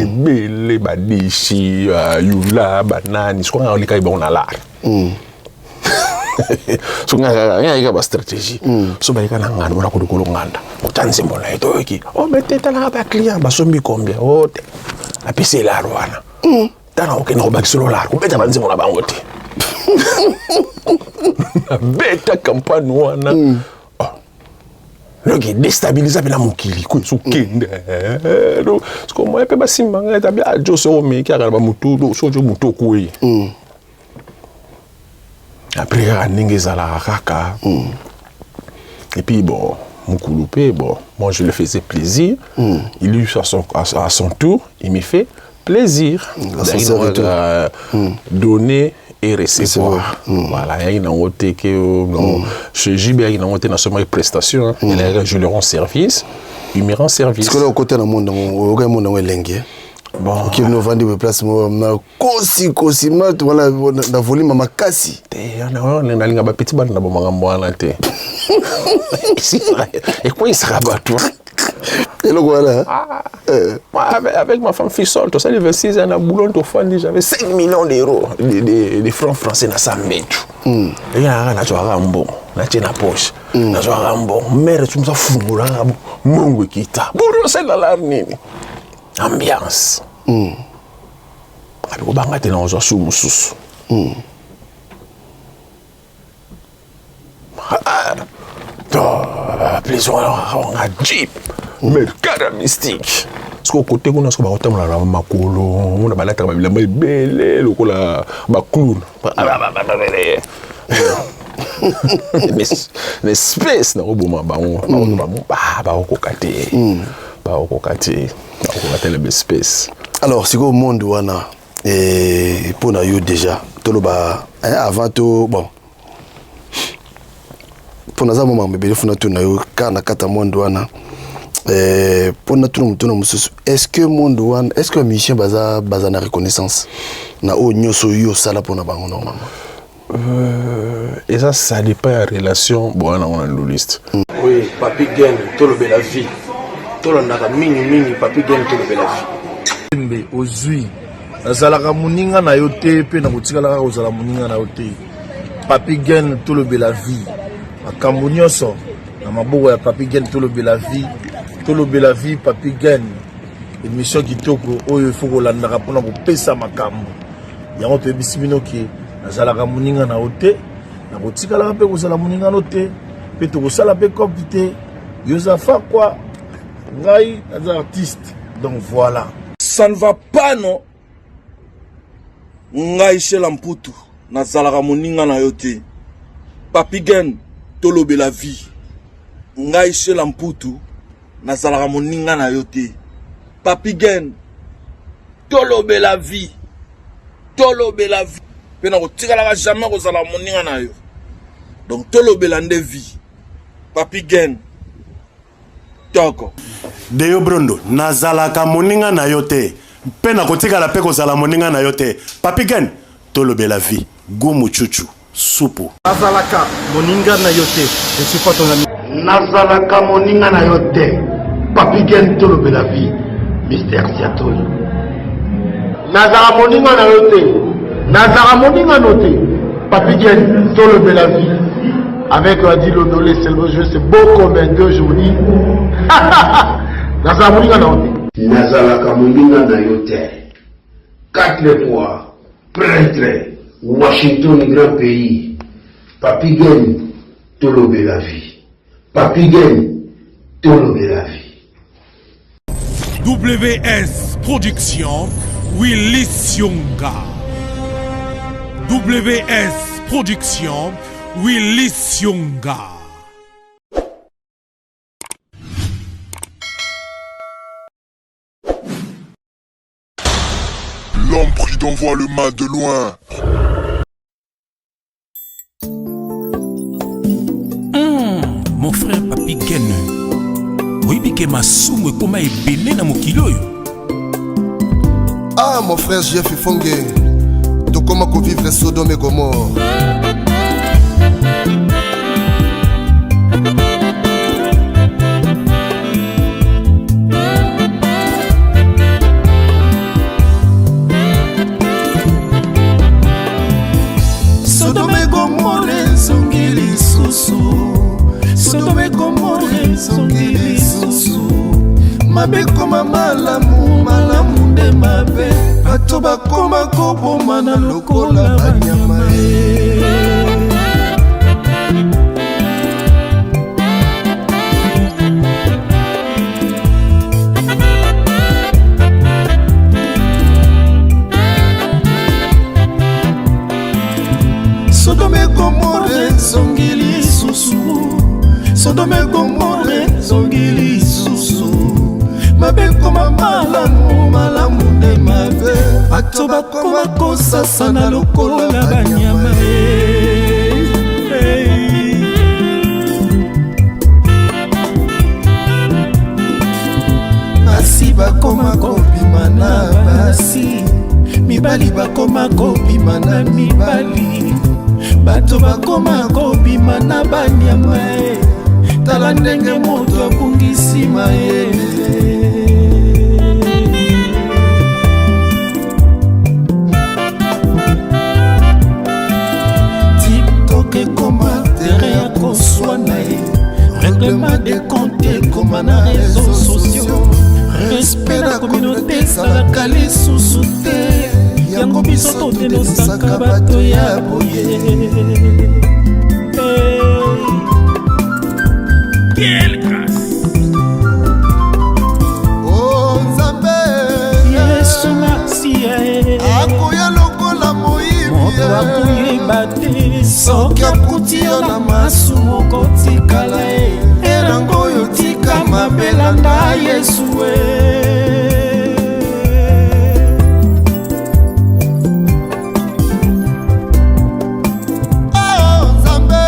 Ebele badeshi, bayula, banani, soki nga olekaki bango na lar. Soki nga yaka bastratégie, so bayeka na nganda mpona kolokolo nganda kota nzembo na ye toyoki o mete talaka baclient basombi combien o te napesi elar wana. Tala okende kobakisa lolar kobeta banzembo na bango te. Nabeta campagne wana. Donc déstabilisa mpe na mokili ko ezokende. Siko moye mpe basimba ngai tabi ajo soko omeki aka na bamotu soki motu okwei. Après kaka ndenge ezalaka kaka. Et puis bon, mokulu mpe bon, moi je le faisais plaisir. Il eut à son tour, il me fait plaisir. Ascenseur. Donner et recevoir. Voilà, yaki nango te ke non, chez JB yaki nango te nasomaki prestation. Je le rends service, il me rend service. Sikoyo okota na monde yango, oyokai monde yango elenge. Bon. Okimi, ovandi boye place moko na kosi kosi mato wana na volume ya makasi. Te, nalinga bapeti bana na bamakambo wana te, ekweyisaka bato. Eloko wana. Moi, avec ma femme Fissol, tosali 26 ans na boulot, tofandi, j'avais 5 millions d'euros de francs français na sa mbetu. Eyaka nazwaka mbongo, natie na poche, nazwaka mbongo, mare tumusa fungolaka mbongo ekita boni osalela lar nini ambiance abi kobanga te na kozwa su mosusu. To plaisir wana nga jeep mais kara mystique. Soki okote kuna, soki bakotambola na makolo, omona balataka babilamba ebele lokola baclown na espèce nakoboma bango. Bakokoka te, bakokoka te, bakokoka te na baespèce. Alors sikoyo monde wana, mpo na yo déjà toloba avant to bon, mpo naza mwa makambo ebele funa tuna yo kaka na kati ya monde wana. Mpo natuna motuna mosusu, est ce que monde wana, est ce que bamusicien baza na reconnaissance na oyo nyonso oyo osala mpona bango normalement? Eza ça dépend ya relation boya nango na nduliste. Oui, Papi Gen, tolobela vie. Tolandaka mingimingi Papi Gen, tolobela vie. Mbe ozwi, nazalaka moninga na yo te mpe nakotikala kaka kozala moninga na yo te. Papi Gen, tolobela vie. Makambo nyonso na maboko ya Papi Gen, tolobela vie, tolobela vie. Papi Gen, émission kitoko oyo ifo kolandaka mpona kopesa makambo yango. Toyebisi bino ke nazalaka moninga na yo te, nakotikalaka mpe kozala moninga no te, mpe tokosala mpe cope te. Yo oza fakwa, ngai naza artiste, donc voilà. Ça ne va pas, non. Ngai Shela Mputu, nazalaka moninga na yo te. Papi Gen, tolobela vie. Ngai Shela Mputu, nazalaka moninga na yo te. Papi Gen, tolobela vie, tolobela vie. Mpe nakotikalaka jamais kozala moninga na yo, donc tolobela nde vie. Papi Gen toko. Deyo Brondo, nazalaka moninga na yo te mpe nakotikala mpe kozala moninga na yo te. Papi Gen, tolobela vie. Gumu chuchu supu. Nazalaka moninga na yo te, je suis pas ton ami. Nazalaka moninga na yo te. Papi Gen, tolobela vie. Mister Siatoli. Nazala moninga na yo te, nazala moninga no te. Papi Gen, tolobela vie. Avec Adi Lodolé, c'est le jeu, c'est beau comme un deux aujourd'hui. Nazala moninga na yo te. Nazalaka moninga na yo te. Quatre fois prêtre Washington grand pays. Papi Gen, tolobela vie. Papi Gen, tolobela vie. WS Production, Willis Yonga. WS Production, Willis Yonga. L'homme prudent voit le mal de loin. Mon frère Papi Gen, oyebi ke masumu ekóma ebele na mokili oyo. Ah, mon frère Jeff Ifonge, tokoma kovivre Sodome et Gomorre. Mabe ekoma malamu, malamu nde mabe. Bato bakoma kobomana lokola banyama e. Sodome Gomore ezongi lisusu, Sodome Gomore ezongi lisusu. Mabe ekoma malamu, malamu nde mabe. Bato bakoma kosasana lokola banyama Basi bakoma kobima na basi, mibali bakoma kobima na mibali, bato bakoma kobima na banyama e. Tala ndenge moto abungisi mayele. TikTok ekoma terrain ya koswana ye, règlement de compte ekoma na réseaux sociaux, respect na communauté ezalaka lisusu te, yango biso todenosaka bato ya boye. Quelle grâce! Oh Nzambe, Yesu Masiya e, akoya lokola moyibi, moto akoyeba te soki akuti yo na masumu okotikala e, erango oyo tika mabe, landa Yesu e. Oh Nzambe,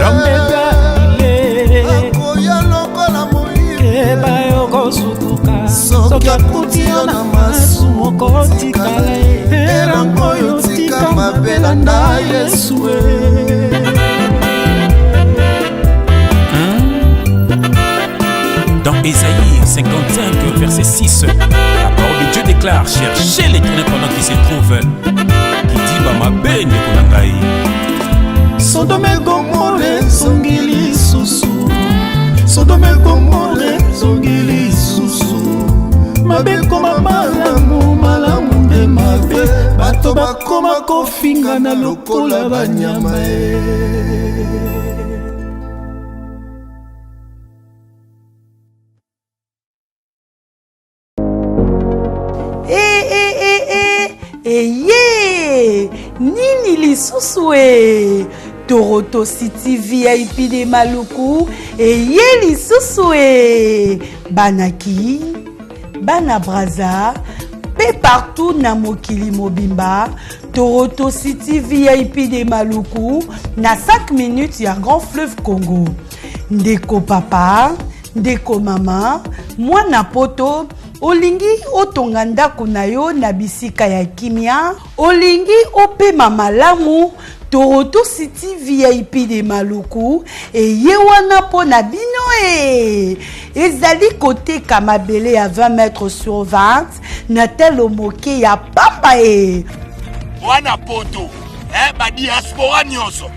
L'homme de Galilée, akoya lokola moyibi, keba yokosutuka soki akuti yo na masumu okotikala e, erango oyo tika mabe, landa Yesu e. Dans Ésaïe 55, verset 6, la parole de Dieu déclare: Cherchez l'Éternel pendant qu'il se trouve. Kidiba mabe ndeko na ngai. Sodome Gomore ezongi lisusu, Sodome Gomore ezongi lisusu. Mabe ekoma malamu, malamu nde mabe, bato bakoma kofingana lokola banyama e. E, e, e, e, eye nini lisusu e? Toroto City VIP de Maluku eye lisusu e. Banaki bana Braza mpe partout na mokili mobimba, Toroto City VIP de Maluku na 5 minutes ya Grand Fleuve Congo. Ndeko papa, ndeko mama, mwana poto, olingi otonga ndako na yo na bisika ya kimia, olingi opema malamu, Toroto City VIP de Maluku eye wana mpo na bino e. Ezali koteka mabele ya 20 mètres sur 20 na talo moke ya pamba e. Wana poto eh, badiaspora nyonso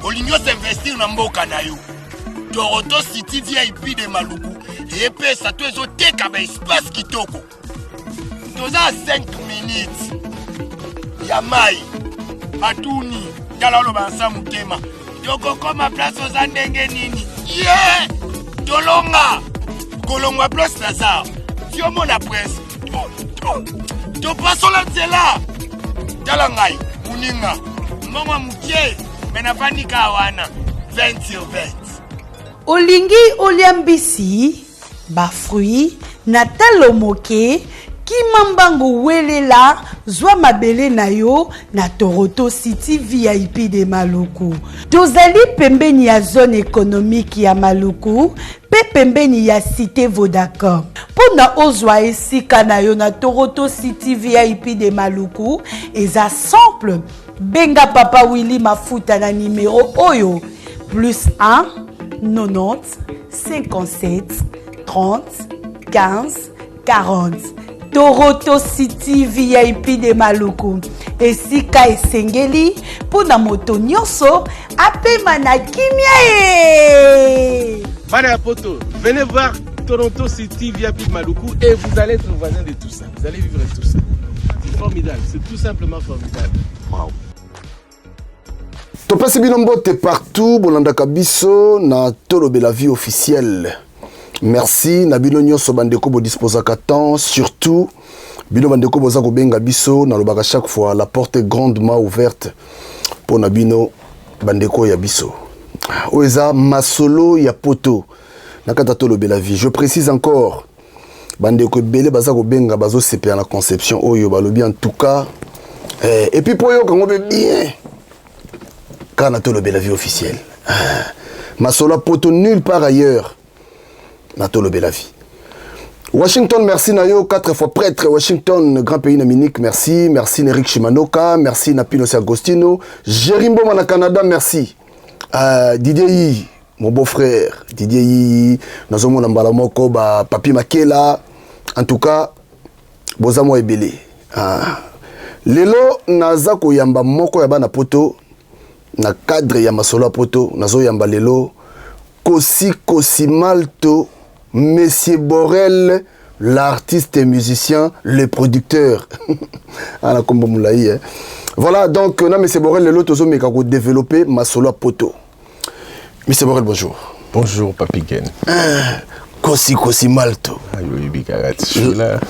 olingi osinvestir na mboka na yo, Toronto City VIP de Maluku epesa to ezoteka baespace kitoko. Toza 5 minutes ya mai batuni tala oloba nsa motema tokokoma place oza ndenge nini ye yeah! Tolonga kolongwa place Lazare tiomona prince topasola nzela. Tala ngai moninga mbongo mokie me navandi kaka wana 20 sur 20. Olingi olia mbisi, bafruit na talo moke, kima mbangu, welela, zwa mabele na yo na Toroto City VIP de Maluku. Tozali pembeni ya zone économique ya Maluku mpe pembeni ya cité Vodacom. Mpo na ozwa esika na yo na Toroto City VIP de Maluku eza simple: benga papa Willy Mafuta na nimero oyo: plus 1 90 57 30 15 40. Toroto City VIP de Maluku, esika esengeli mpo na moto nyonso apema na kimia ye. Bana ya poto, venez voir. Toronto City VIP Maluku et vous allez être voisin de tout ça. Vous allez vivre tout ça. C'est formidable, c'est tout simplement formidable. Wow. Topesi bino mbote partout bolandaka biso na Tolobela vie officielle. Merci na bino nyonso bandeko bodisposaka temps surtout bino bandeko boza kobenga biso nalobaka chaque fois la porte est grandement ouverte mpo na bino bandeko ya biso. Oyo eza masolo ya poto na kati ya Tolobela vie. Je précise encore bandeko ebele baza kobenga bazosepela na conception oyo balobi en tout cas eh, et puis mpo oyoka yango mpe bien kaka na Tolobela vie officielle. Ah, masolo ya poto nulle part ailleurs na Tolobela vie. Washington, merci na yo, quatre fois prêtre Washington, grand pays na Munich, merci. Merci Eric Shimanoka, merci na Pinos Agostino, Jerry Mboma na Canada, merci. Didier Yi, mon beau-frère, Didier Yi, nazomona mbala moko ba Papi Makela, en tout cas, boza mwa ebele. Ah. Lelo naza koyamba moko ya bana poto na cadre ya masolo ya poto, nazoyamba lelo Kosi Kosi Malto, Monsieur Borel, l'artiste et musicien, le producteur. Ah, la kombo mulayi, hein. Voilà, donc, na Monsieur Borel, lelo tozo meka ko développer masolo ya poto. Monsieur Borel, bonjour. Bonjour, Papi Gen. Ah, Kosi Kosi Malto.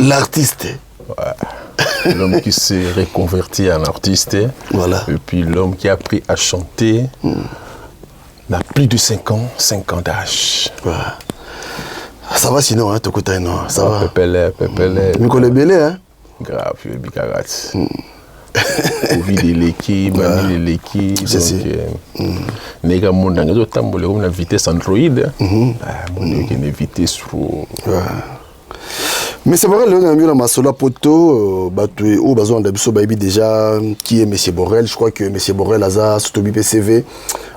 L'artiste. Ouais. L'homme qui s'est reconverti en artiste. Voilà. Et puis l'homme qui a appris à chanter. N'a plus de 5 ans, 5 ans d'âge. Ouais. Ça va sinon, hein, Tokota, non, ça va. Pepele, pepele. Mikolo ebele, hein? Grave, yoyebi kaka ti. Covid eleki, banini eleki, donc ndenge monde yango ezotambola ekomi na vitesse Android. Ah, monde ekende vitesse trop. Mais c'est vrai, lelo na masolo ya poto, bato oyo bazolanda biso bayebi déjà qui est Monsieur Borel. Je crois que Monsieur Borel aza sotobi PCV,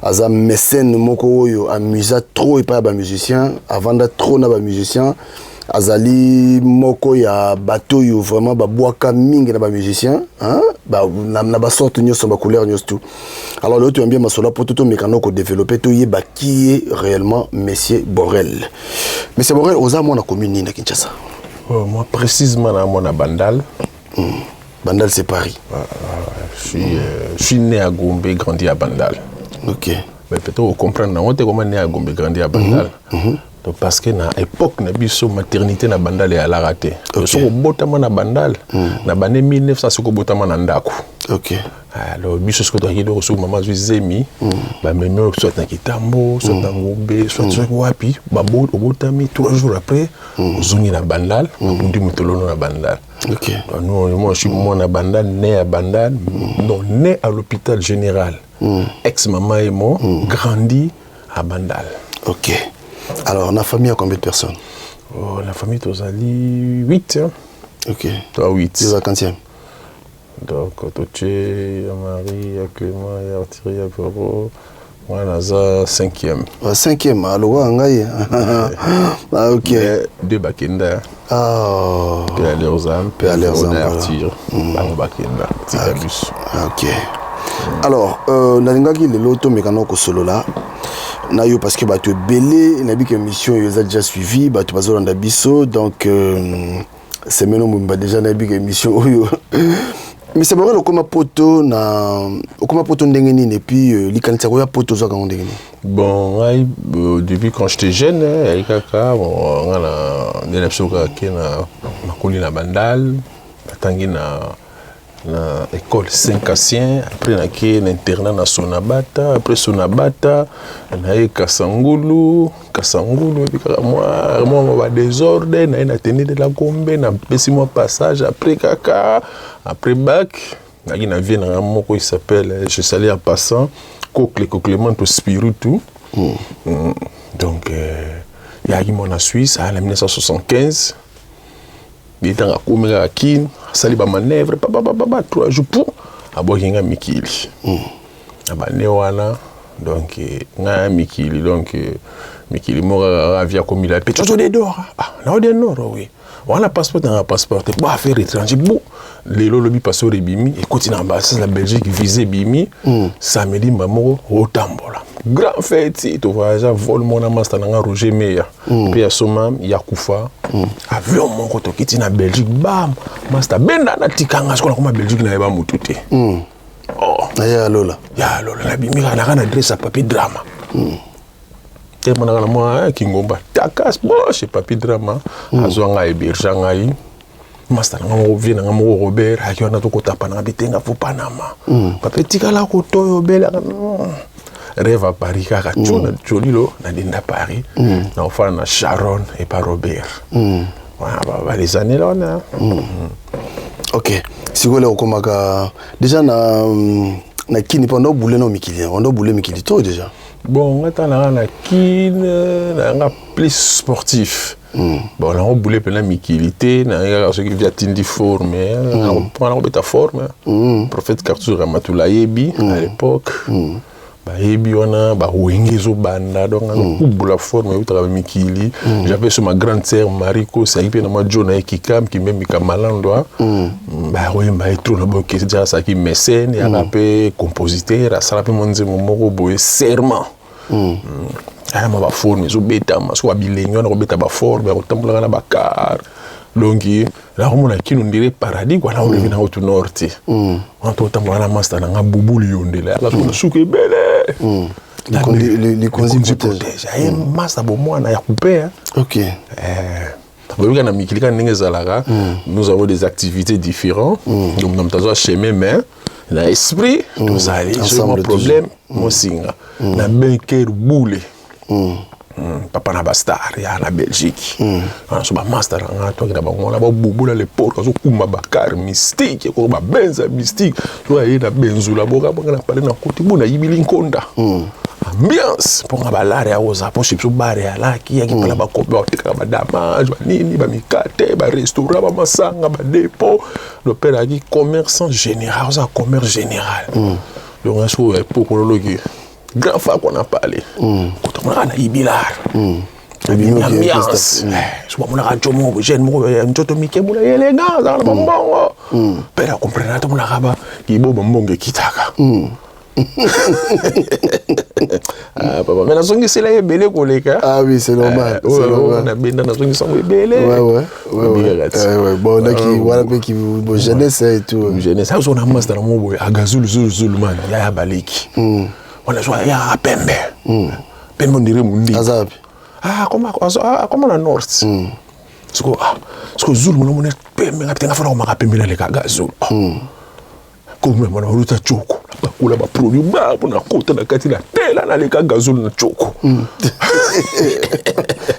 aza mécène moko oyo amusa trop epai ya bamusicien, avanda trop na bamusicien, azali moko ya bato oyo vraiment babwaka mingi na bamusicien, hein? Ba, na, na basorte nyonso, bacouleur nyonso tout. Alors lelo toyambi ya masolo ya poto, tomekana kodévelopper, toyeba qui est réellement Monsieur Borel. Monsieur Borel, oza mwana commune nini na Kinshasa? Oh, moi précisément na mwana Bandal. Bandal c'est Paris. Je suis né à Gombe, grandi à Bandal. Ok. Mais peut-être vous comprendre na honte comment né à Gombe, grandi à Bandal. Donc parce que na époque na biso maternité na Bandal est à la raté. Ok. Soko botama na Bandal, na bane 1900 soko botama na ndako. Ok. Alors biso soko toki do soko mama zwi zemi, ba memi soit na Kitambo, soit na Gombe, soit soit wapi, ba bo obotami 3 jours après, ozongi na Bandal, babundi motolono na Bandal. Ok. Donc, nous, moi, je suis moi à Bandal, né à Bandal, non, né à l'hôpital général. Ex-maman et moi, grandi à Bandal. Ok. Alors, la famille a combien de personnes? Oh, la famille, tozali 8. Hein. Ok. Toi, 8. Tu es la quantième. Donc, Toché, Marie, Clément, Arthur, Vero. Moi, naza 5e. Ah, 5e, alors, ngai. Ah, ok. Mais, 2 bakenda. Ah. Pe aller aux âmes, Pe aller aux âmes, voilà. Arthur. Bango bakenda. Tika bus. Ah, ok. Alors, nalingaki lelo tomekana kosolola na yo parce que bato ebele nayebi ke émission oyo eza déjà suivi, bato bazolanda biso, donc semaine mobimba déjà nayebi ke émission oyo. Mais c'est vrai, okoma poto na okoma poto ndenge nini et puis likanisi ya koya poto ozwaka yango ndenge nini? Bon, ngai, depuis quand j'étais jeune, hein, yali kaka, bon, nga na nde na biso kaka ke na nakoli na Bandal, natangi na école Saint-Cassien, après nake na internat na Sonabata, après Sonabata naye Kasangulu, Kasangulu epi kaka mwa mwa mwa ba désordre, naye na tenue de la Gombe, na pesi mwa passage après kaka après bac, naki na vie na nga moko, il s'appelle, je salue en passant, Cocle Coclemento Spiritu. Donc yaki mwana Suisse, en 1975. Il était en akomi kaka Kin, asali ba manœuvre, pa, pa, pa, pa, pa, 3 jours pour abwaki nga mikili. Na bane wana, donc, nga mikili, donc, mikili moko kaka avia komila pe, Toto de Dora. Ah, na ode Nord, oui. Wana passeport nanga passeport te, bo affaire étranger, bo lelo olobi passeport ebimi, ekoti na ambassade ya Belgique, visa ebimi. Samedi mba moko otambola grand fête, tovoyagea vol moko na master nanga Roger Meya mpe ya soma ya kufa. Avion moko tokiti na Belgique, bam, master benda natikanga sikoyo nakoma Belgique, nayeba motu te. Oh. Ya lola. Ya lola, nabimi kaka naka na adresse ya Papi Drama te, monaka na mwa Kingomba takas bo chez Papi Drama. Azwa ngai, héberge ngai, master nanga moko, vie nanga moko Robert ayaki wana, tokotapa nanga bitenga fo Panama. Papi etikala kotoyo obelaka rêve à Paris kaka tio na jolilo nadinda Paris, na ofana na Sharon epa Robert. Voilà, ba les années là wana. Ok, sikoyo leo okomaka déjà na Kini mpo anda obule na mikili, anda obule mikili to déjà? Bon, nga ntango nanga na Kine, nanga plus sportif. Bon, nango bule mpena mikili te, nangi kaka soki vi atindi forme mpona kobeta forme. Prophète Cartour Ramatula ayebi à l'époque, bayebi wana bawenge ezobanda, donc nakubula forme eutaka bamikili. J'avais sur ma grande sœur Marie Kosi, ayaki mpe na mwa jo na ye Kikam Kimbembika Malandwa, bakoyemba ye trop na boke. Déjà azalaki mécène, yaka mpe compositeur, asala mpe mwa nzembo moko boye serment. Aya mwa baforme ezobetama soki babilenge wana kobeta baforme ya kotambolaka na bacar, donc nakomona Kino ndire paradis kwa naolevi na otu nord te wana totambola na master nanga Bubulu Yondela, yaka soki na suka ebele. Likonzi. Protège aye master bomwana ya coupe. Boyoka na mikili kaka ndenge ezalaka, nous avons des activités différentes, donc na moto azwa chemin, mais na esprit tozali soki mwa problème mosinga na benker bule. Papa na bastar ya na Belgique wana, so bamaster na nga toki na bango wana babubula le porte, azokumba bacar mystique, ekoko babenza mystique, so aye na benzula boka bonga na pale na koti bo nayibili nkonda ambiance mponga balare ya koza mpo biso bare alaki yaki mpona bakope batekaka badamage banini bamikate barestaurant bamasanga badépôt. Le père ayaki commerçant général, oza commerce général. Donc nga sikoyo époque ololoki grand frère qu'on a parlé kotomonaka na yibilar ambiance, so bamonaka njo moko jeune moko ya nzoto mike mula élégant, azalaka na bambongo. Père acomprendre, tomonaka ba kibo bambongo ekitaka. Ah, papa, mais nazongisela ye ebele koleka. Ah oui, c'est normal, c'est normal. Nabenda, nazongisango ebele. Ouais. Bon, naki wana mpe ki bon jeunesse et tout. Jeunesse azona master na moko boye agazulu zulu zulu man yaya baleki wana so ya pembe pembe ondire mundi. Aza wapi? Ah, akoma na nord siko. Ah, siko zulu mona mona pembe nga pitenga fana komaka pembe naleka agazulu komona mona oluta coko bakula baproduit ba mpona kota na kati na tela naleka gazulu na coko.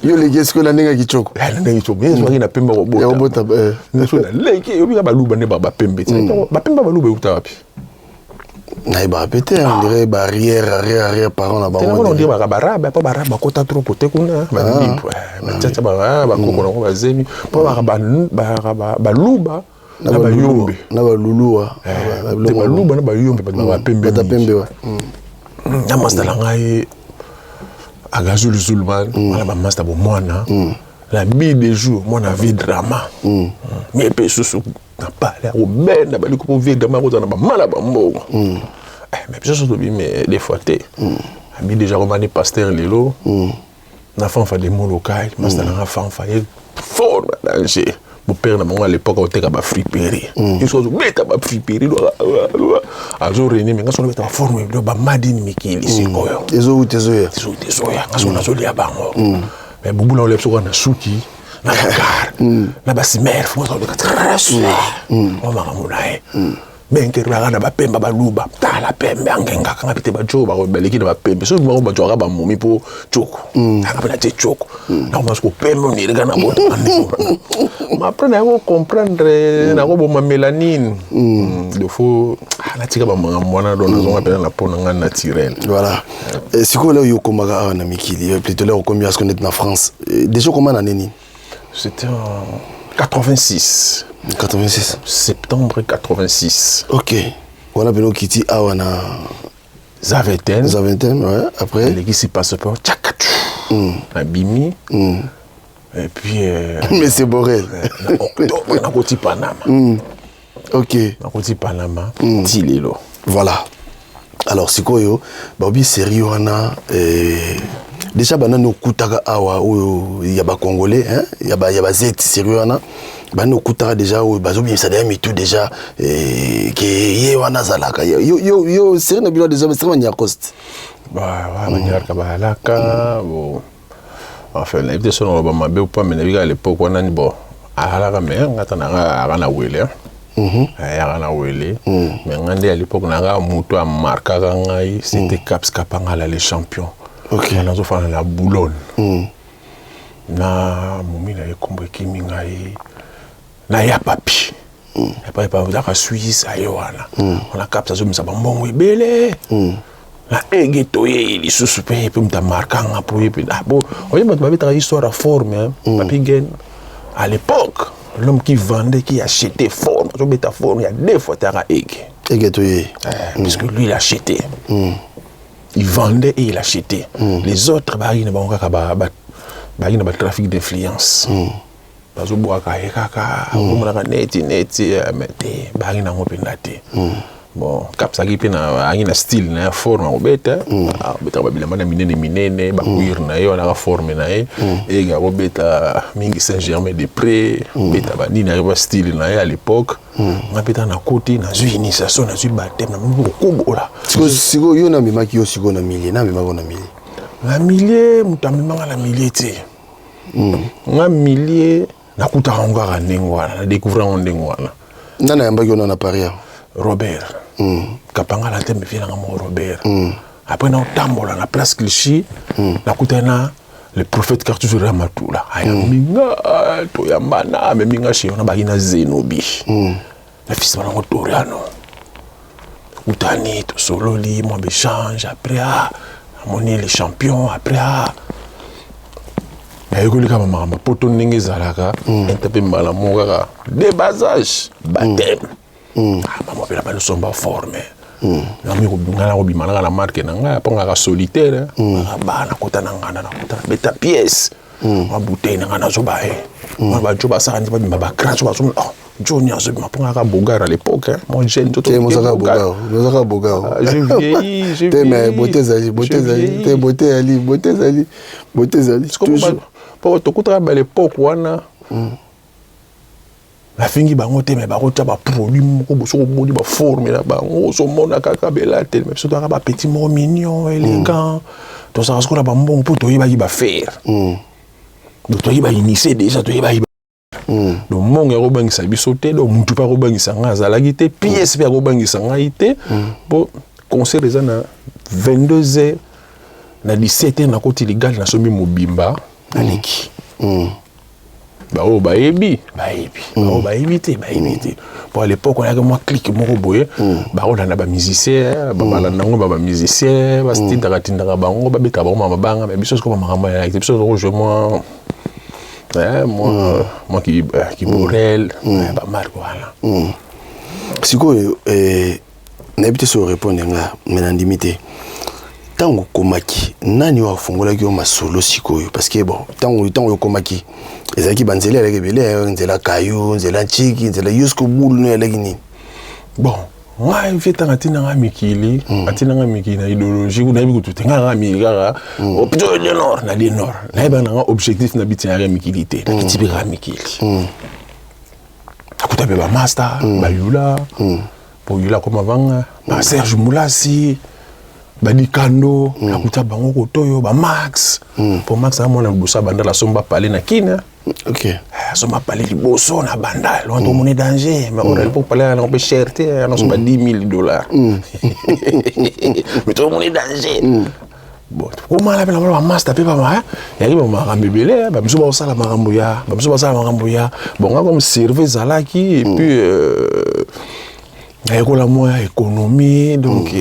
Yo leki sikoyo na ndenge ya kicoko? Na ndenge coko ye zwaki na pembe. Ya kobota. Kobota so naleki yobika baluba nde bapembe ti bapembe baluba euta wapi? Nayebaka pe te, on dirait ba arrière arrière arrière parent na bango. On dirait baka barabe mpo barabe bakota trop kote kuna balibre batiatia bakoko nango bazemi mpo baka baluba na bayombe. Na baluluwa. Te, baluba na bayombe bato bapembe. Bata pembe wa. Na master na ngai agazulu zulman wana, bamaster bomwana la bi de jour mwana vie drama mais mpe susu na pale akobenda baliko mpo vie drama akozala na bamala bambongo. Mais biso so tobi, mais des fois te abi déjà komani pasteur lelo na Fanfa de Molokai, master nanga Fanfa ye fort na danger. Bopère na bango à l'époque aoteka bafriperie, ye so azobeta bafriperie, azorene me nga so nabeta baforme bamadini mikili sikoyo. Ezowuta ezoya. Ezowuta ezoya, nga so nazolia bango, mais bubula olia biso kaka na suki na bakar na basimere fo o makambo na ye benkeri baka na bapemba baluba tala pembe angengaka nga pete bajo baleki na bapembe soki bango bazwaka bamomi mpo coko anga mpe natie coko nakoma soko pembe onirika na bota ma après nayako comprendre nakoboma mélanine il faut natika bamakambo wana, donc nazonga mpena na mpo na nga naturel. Voilà. Sikoyo leo yo okomaka awa na mikili, plutôt leo okomi asko neti na France, déjà okoma na nini? C'était en 86. 86. Septembre 86. Ok, wana mpena okiti awa na Zaventem. Zaventem, ouais. Après? Elekisi passeport tchakatu, nabimi. Et puis euh, Monsieur Borel. Na octobre nakoti Panama. Ok. Nakoti Panama ti lelo. Voilà. Alors sikoyo baobi série wana eh, déjà banani okutaka awa oyo ya bacongolais hein, ya ba ya bazeti série wana banani okutaka déjà oyo bazobimisa deya mitu déjà eh, ke ye wana azalaka yo, yo, yo, yo série na bino déjà série banyarcoste. Ba banyarka bayalaka bon, enfin nayebi te soki naloba mabe ou pas, mais nayebi kaka l'époque wana ni bon ayalaka, mais nga ta nanga aka na wele, ayaka na wele. Mais nga nde à l'époque nanga moto amarkaka ngai, c'était Caps Kapangala le champion. Nga nazofanda na Boulogne na momi na ye, kombo ekimi ngai, na ya papi ya papi azaka Suisse. Aye wana wana, Caps azomisa bambongo ebele na ege toyei lisusu mpe moto amarkanga mpo ye mpe. Ah, bo oye bato babetaka histoire ya forme, hein. Papi Gen à l'époque, l'homme qui vendait, qui achetait forme, azobeta forme ya deux fois taka ege. Ege toyei. Puisque lui il achetait, il vendait et il achetait. Les autres bayaki na bango kaka bayaki na batrafic d'influence, bazobwaka ye kaka, omonaka neti neti mais te, bayaki nango mpenza te. Bon, Caps aki mpe ayaki na style na ye, forme akobeta, akobetaka babilamba na minene minene, bacuir na ye wana, aka forme na ye. Ege akobeta mingi Saint Germain de Pré, beta banini, ayaki ba style na ye à l'époque. Nga mpe ta nakoti, nazwi initiation, nazwi baptême, namoni kokobola. Sikoyo yo namemaki yo sikoyo na milieu, namemaki yo na milieu? Na milieu, moto amemanga na milieu te. Nga milieu nakutaka yango kaka ndenge wana, nadécouvrir yango ndenge wana. Nani ayambaki yo na Paris awa? Robert Kapangala te, mevie nanga moko Robert. Après naotambola na place Clichy, nakutani na le prophète Cartus Ramatula, ayambi nga, toyambana, amemi nga chez wana baki na Zenobi na fils banango Toriano. Kutani, tosololi mwa baéchange. Après, ah, amoni les champions. Après, ah, nayekoli kaka makambo poto ndenge ezalaka ete mpe mbala moko kaka de bas âge baptême. Ah, mama mpe na banosomba forme nga nakobima nanga na marque na ngai mpo ngaka solitaire ba nakota na nganda, nakota nabeta pièce mwa bouteille na ngai, nazoba ye mwa bajo basala nti babima bacran so bazomona, oh, Johnny azobima mpo ngaka beau gars à l'époque, hein. Moi jeune. Te, mozaka beau gars, mozaka beau gars. Ah, je vieillis, je te, mais beauté ezali, beauté ezali te, beauté ezali, beauté ezali, beauté ezali toujours. Po tokutaka ba l'époque wana, nafingi bango te, mais bakotia baproduit moko bo soki omoni baforme na bango, ozomona kaka bela te. Mais biso toyaka bapetit moko mignon, élégant, tozalaka sikoyo na bambongo mpo toyebaki bafaire. Donc toyaki bainitie déjà, toyebaki. Donc mbongo akobangisa biso te, donc mutu mpe akobangisa ngai azalaki te, pièce mpe akobangisa ngai te, mpo concert eza na 22 heures, na 17 heures nakoti ligale, nasombi mobimba, naleki. Baoyo bayebi bayebi, baoyo bayebi te bayebi te. Po à l'époque oyaki mwa clique moko boye, bakolanda bamusicien, balanda yango ba bamusicien, batindaka tindaka bango, babetaka bango mabanga. Mais biso sikoyo bamakambo ya biso tokojouer mwa moi qui Borel, bamarque wana. Sikoyo nayebi te so orépondre nga, mais nandimi te. Ntango okomaki, nani oyo afungolaki yo masolo sikoyo? Parce que bon, ntango okomaki ezalaki banzela elaki ebele, nzela kayo, nzela ntiki, nzela yo siko bulu no elaki nini? Bon, ngai vie ntango atinanga mikili, atinanga mikili na idéologie kuna, nayebi kutu te. Ngai nanga mikili kaka plutôt le nord na le nord, nayebaka nanga objectif na biti yaka mikili te, nakiti mpe kaka mikili, nakuta mpe bamaster bayula po yula akoma vanga, baserge Mulasi, badikando, nakuta bango kotoyo bamax, po Max amona liboso ya Bandal, asomba pale na Kina. Asomba pale liboso na Bandal wana, tomoni danger. Mais oyo l'époque pale yango mpe cher te, anasomba 10 000 $, mais tomoni danger. Bon, komala mpe namona bamaster mpe bama yaki bamakambo ebele, bamiso baosala makambo ya bamiso, basala makambo ya bon. Nga comme cerveau ezalaki, et puis nayekola mwa ya économie, donc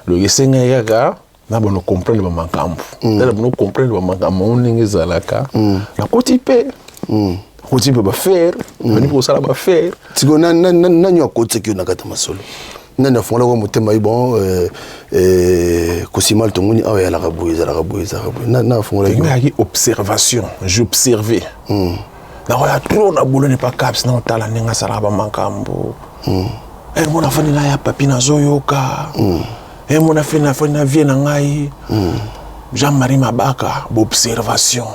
donc esengaki kaka na bano comprendre bamakambo, tala bano comprendre bamakambo yango ndenge ezalaka. Nakoti mpe, nakoti mpe bafaire, bandi mpe kosala bafaire. Sikoyo nani akotisaki yo na kati ya masolo? Nani afungolaka motema ye bon kosimal tomoni awa eyalaka boye, ezalaka boye, ezalaka boye? Na afungolaki? Ngayaki observation, j'observais. Nakoya trop na boulot ne pas caps na otala ndenge asalaka bamakambo. Mona afandi na ya papi, nazoyoka. Mona afandi, afandi na vie na ngai Jean-Marie Mabaka, baobservation,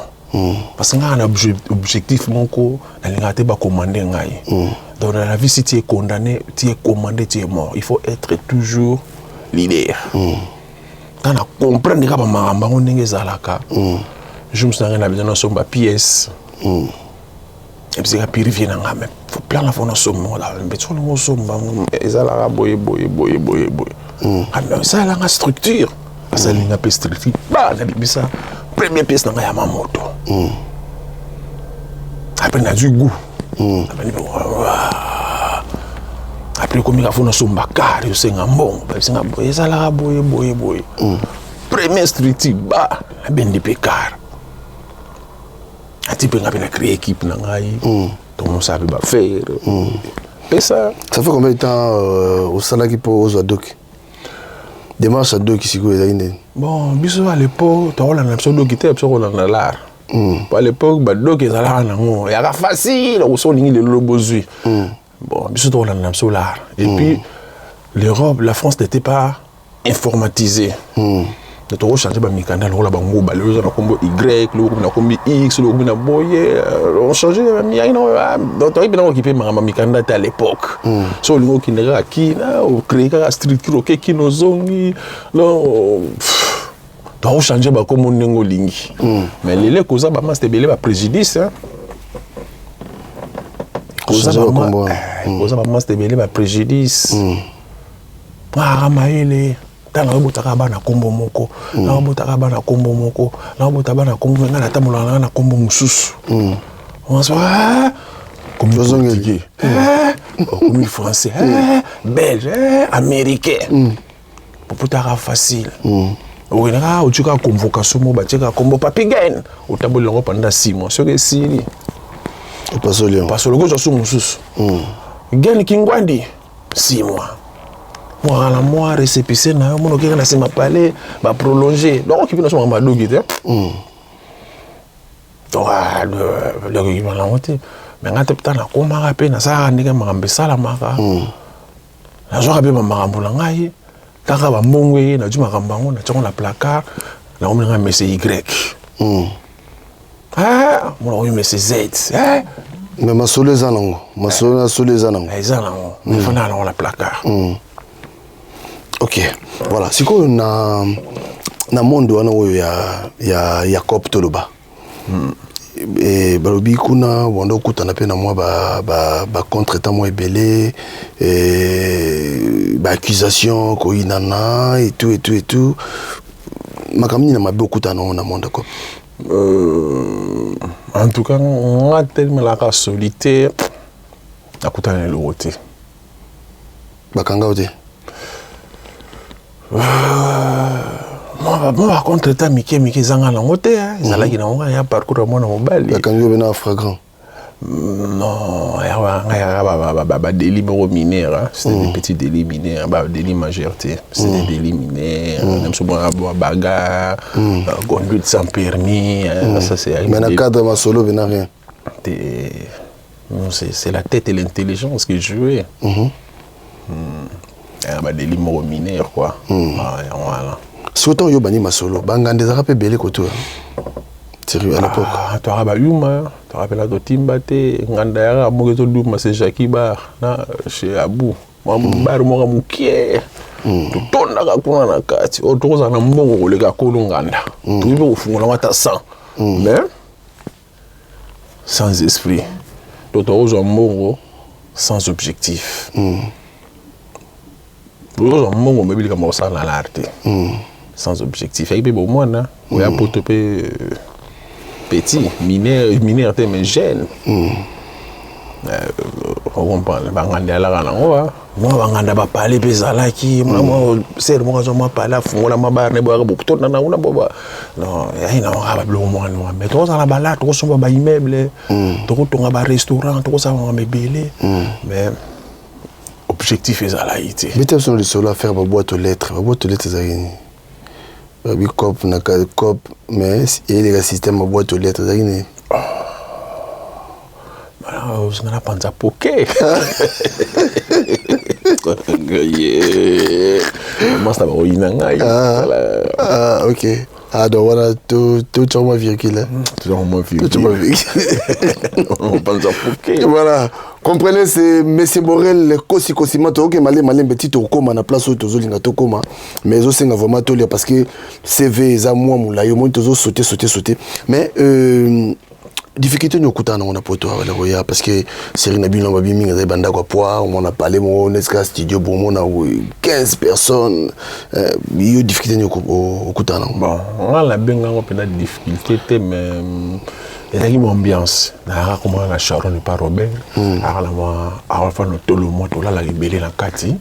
parce que ngai na objectif moko, nalingaka te bacommande ngai. Donc dans la vie, si tu es condamné, tu es commandé, tu es mort. Il faut être toujours leader. Ntango na comprendre kaka bamakambo yango ndenge ezalaka, jour mosusu na ngai na besoin nasomba pièce, ebisika purifier na ngai, mais plan na fo nasomba ngo, mpe soki olingi osomba ngo, ezalaka boye boye boye boye boye. Esalelanga structure, asalinga mpe structure, ba nabimisa première pièce na ngai ya mamoto. Après nazwi goût, abandi, après ekomi ka fo nasomba car, osenga mbongo, babisinga boye, ezalaka boye boye boye. Première structure, ba nabendi mpe car, ati mpe nga mpe na créé équipe na ngai, tomosala mpe baaffaires pesa. Ça fait combien de temps osalaki mpo ozwa doki? Démarche ya doki sikoyo ezalaki ndeni? Bon, biso à l'époque tokolanda biso doki te, biso kolanda l'art. Po à l'époque badoki ezalaka nango yaka facile, okoso olingi lelo bozwi. Bon, biso tokolanda biso l'art. Et puis l'Europe, la France n'était pas informatisée. Donc tokochange bamikanda lokola banguba, lelo oza na kombo Y, lelo okomi na kombi X, lelo okomi na boye, ochange yaki donc toyebi nango okipe makambo mikanda te à l'époque. So olingi okende kaka kina, ocrée kaka structure, oke kina, ozongi. Donc tokochange bakombo ndenge olingi. Mais lelo ekoza bamaster ebele, bapréjudice. Koza bamaster ebele, bapréjudice aka mayele. Ntango nayobotaka bana nkombo moko, nayobotaka bana nkombo moko, nayobota bana nkombo, ngai natambolaka nanga na nkombo mosusu, komi Portugais, okomi Français, Belge, Américain, popotaka facile. Okendaka, otie kaka convocation moko, batie kaka kombo Papi Gen, otamboli yango pendant 6 mois, soki esili, opasoli yango. Pasoli, okozwa su mosusu Gen Kingwandi, 6 mois, mwaka na mwa récépissé na yo, mona okeka na nsima pale baprolonge. Donc okipi na so makambo adoki te, donc okima nango te. Mais ngai te, peta nakomaka mpe nasalaka ndenge makambo esalamaka, nazwaka mpe bamakambo na ngai kaka bambongo eye, nazwi makambo yango, natiango na placard, nakomi nanga mese Y, mona komi mese Z. Mais masolo eza nango, masolo na solo eza nango. Eza nango, efandaka nango na placard. Ok, voilà. Sikoyo na monde wana oyo ya cop, toloba balobi kuna banda okutana mpe na mwa bacontretemps mwa ebele, baaccusation, koyinana et tout et tout et tout. Makambo nini na mabe okutana nango na monde cop? En tout cas, nga telemelaka solitaire, nakutana na eloko te. Bakanga yo te? Mwa bacontretemps mike mike ezanga nango te, ezalaki nango kaka ya parcours ya mwana mobali. Bakangi yo mpe na flagrant? Non, yaka badélit moko mineur. C'était des petits délits mineurs, badélit majeur te, c'était des délits mineurs, même so mwa bagarre, conduite sans permis, ça c'est Mais na cadre masolo mpe na rien? Non, c'est la tête et l'intelligence qui jouait. Badélit moko mineur quoi, voilà. Soki ntango yo bandi masolo, banganda ezalaka mpe ebele koto à l'époque? Toaka bayuma, toaka mpena totimba te. Nganda yaka moko ezoduma, c'est Jacki Bar na chez Abu, mwa bar moko mokie, totondaka kuna na kati. Oyo tokozala na mbongo koleka kolo nganda, tokoki mpe kofungola ngo ata 100, mais sans esprit. Donc tokozwa mbongo sans objectif. Ozwa mbongo, omebi likambo kosala na l'art te, sans objectif. Yaki mpe bomwana, oya poto mpe petit mineur, mineur te, mais jeune, ocomprendre. Banganda alaka nango, mwa banganda bapale mpe ezalaki mwa sere moko azwa mwa pale, afungola mwa bar ne boyaka botonda na kuna boba. Non, yai nango kaka babiloko mwa noa, mais tokozala bala, tokosomba baimmeuble, tokotonga barestaurant, tokosala makambo ebele, mais Objectif ezalaki te. Beta biso na lisolo affaire baboîte aux lettres. Baboîte aux lettres ezalaki nini? Babi cop na cop, mais eyeleka système ya boîte aux lettres ezalaki nini? Nga napanza poke masta bakoyina ngai. Ah, ok. Ah, donc wana totya mwa virgule. Totya mwa virgule. Panza poke. Voilà. Comprenez, c'est Monsieur Borel Kosi Kosima toke male malembe ti tokoma na place oyo tozolinga tokoma, mais ezosenga vraiment tolia parce que CV eza mwa molai, omoni tozo sauter sauter sauter. Mais difficulté nini okutana nango na poto awa koya? Parce que série na bino babi mingi ezali bandako ya poids, omona palais moko nesika studio, bomona 15 personnes. Yo difficulté nini okutana nango? Bon, nga nabengango mpenza difficulté te, mais ezalaki mwa ambiance. Nayaka komona na Sharon epa Robert, ayaka na mwa afa na tolo mwa tolalaka ebele na kati.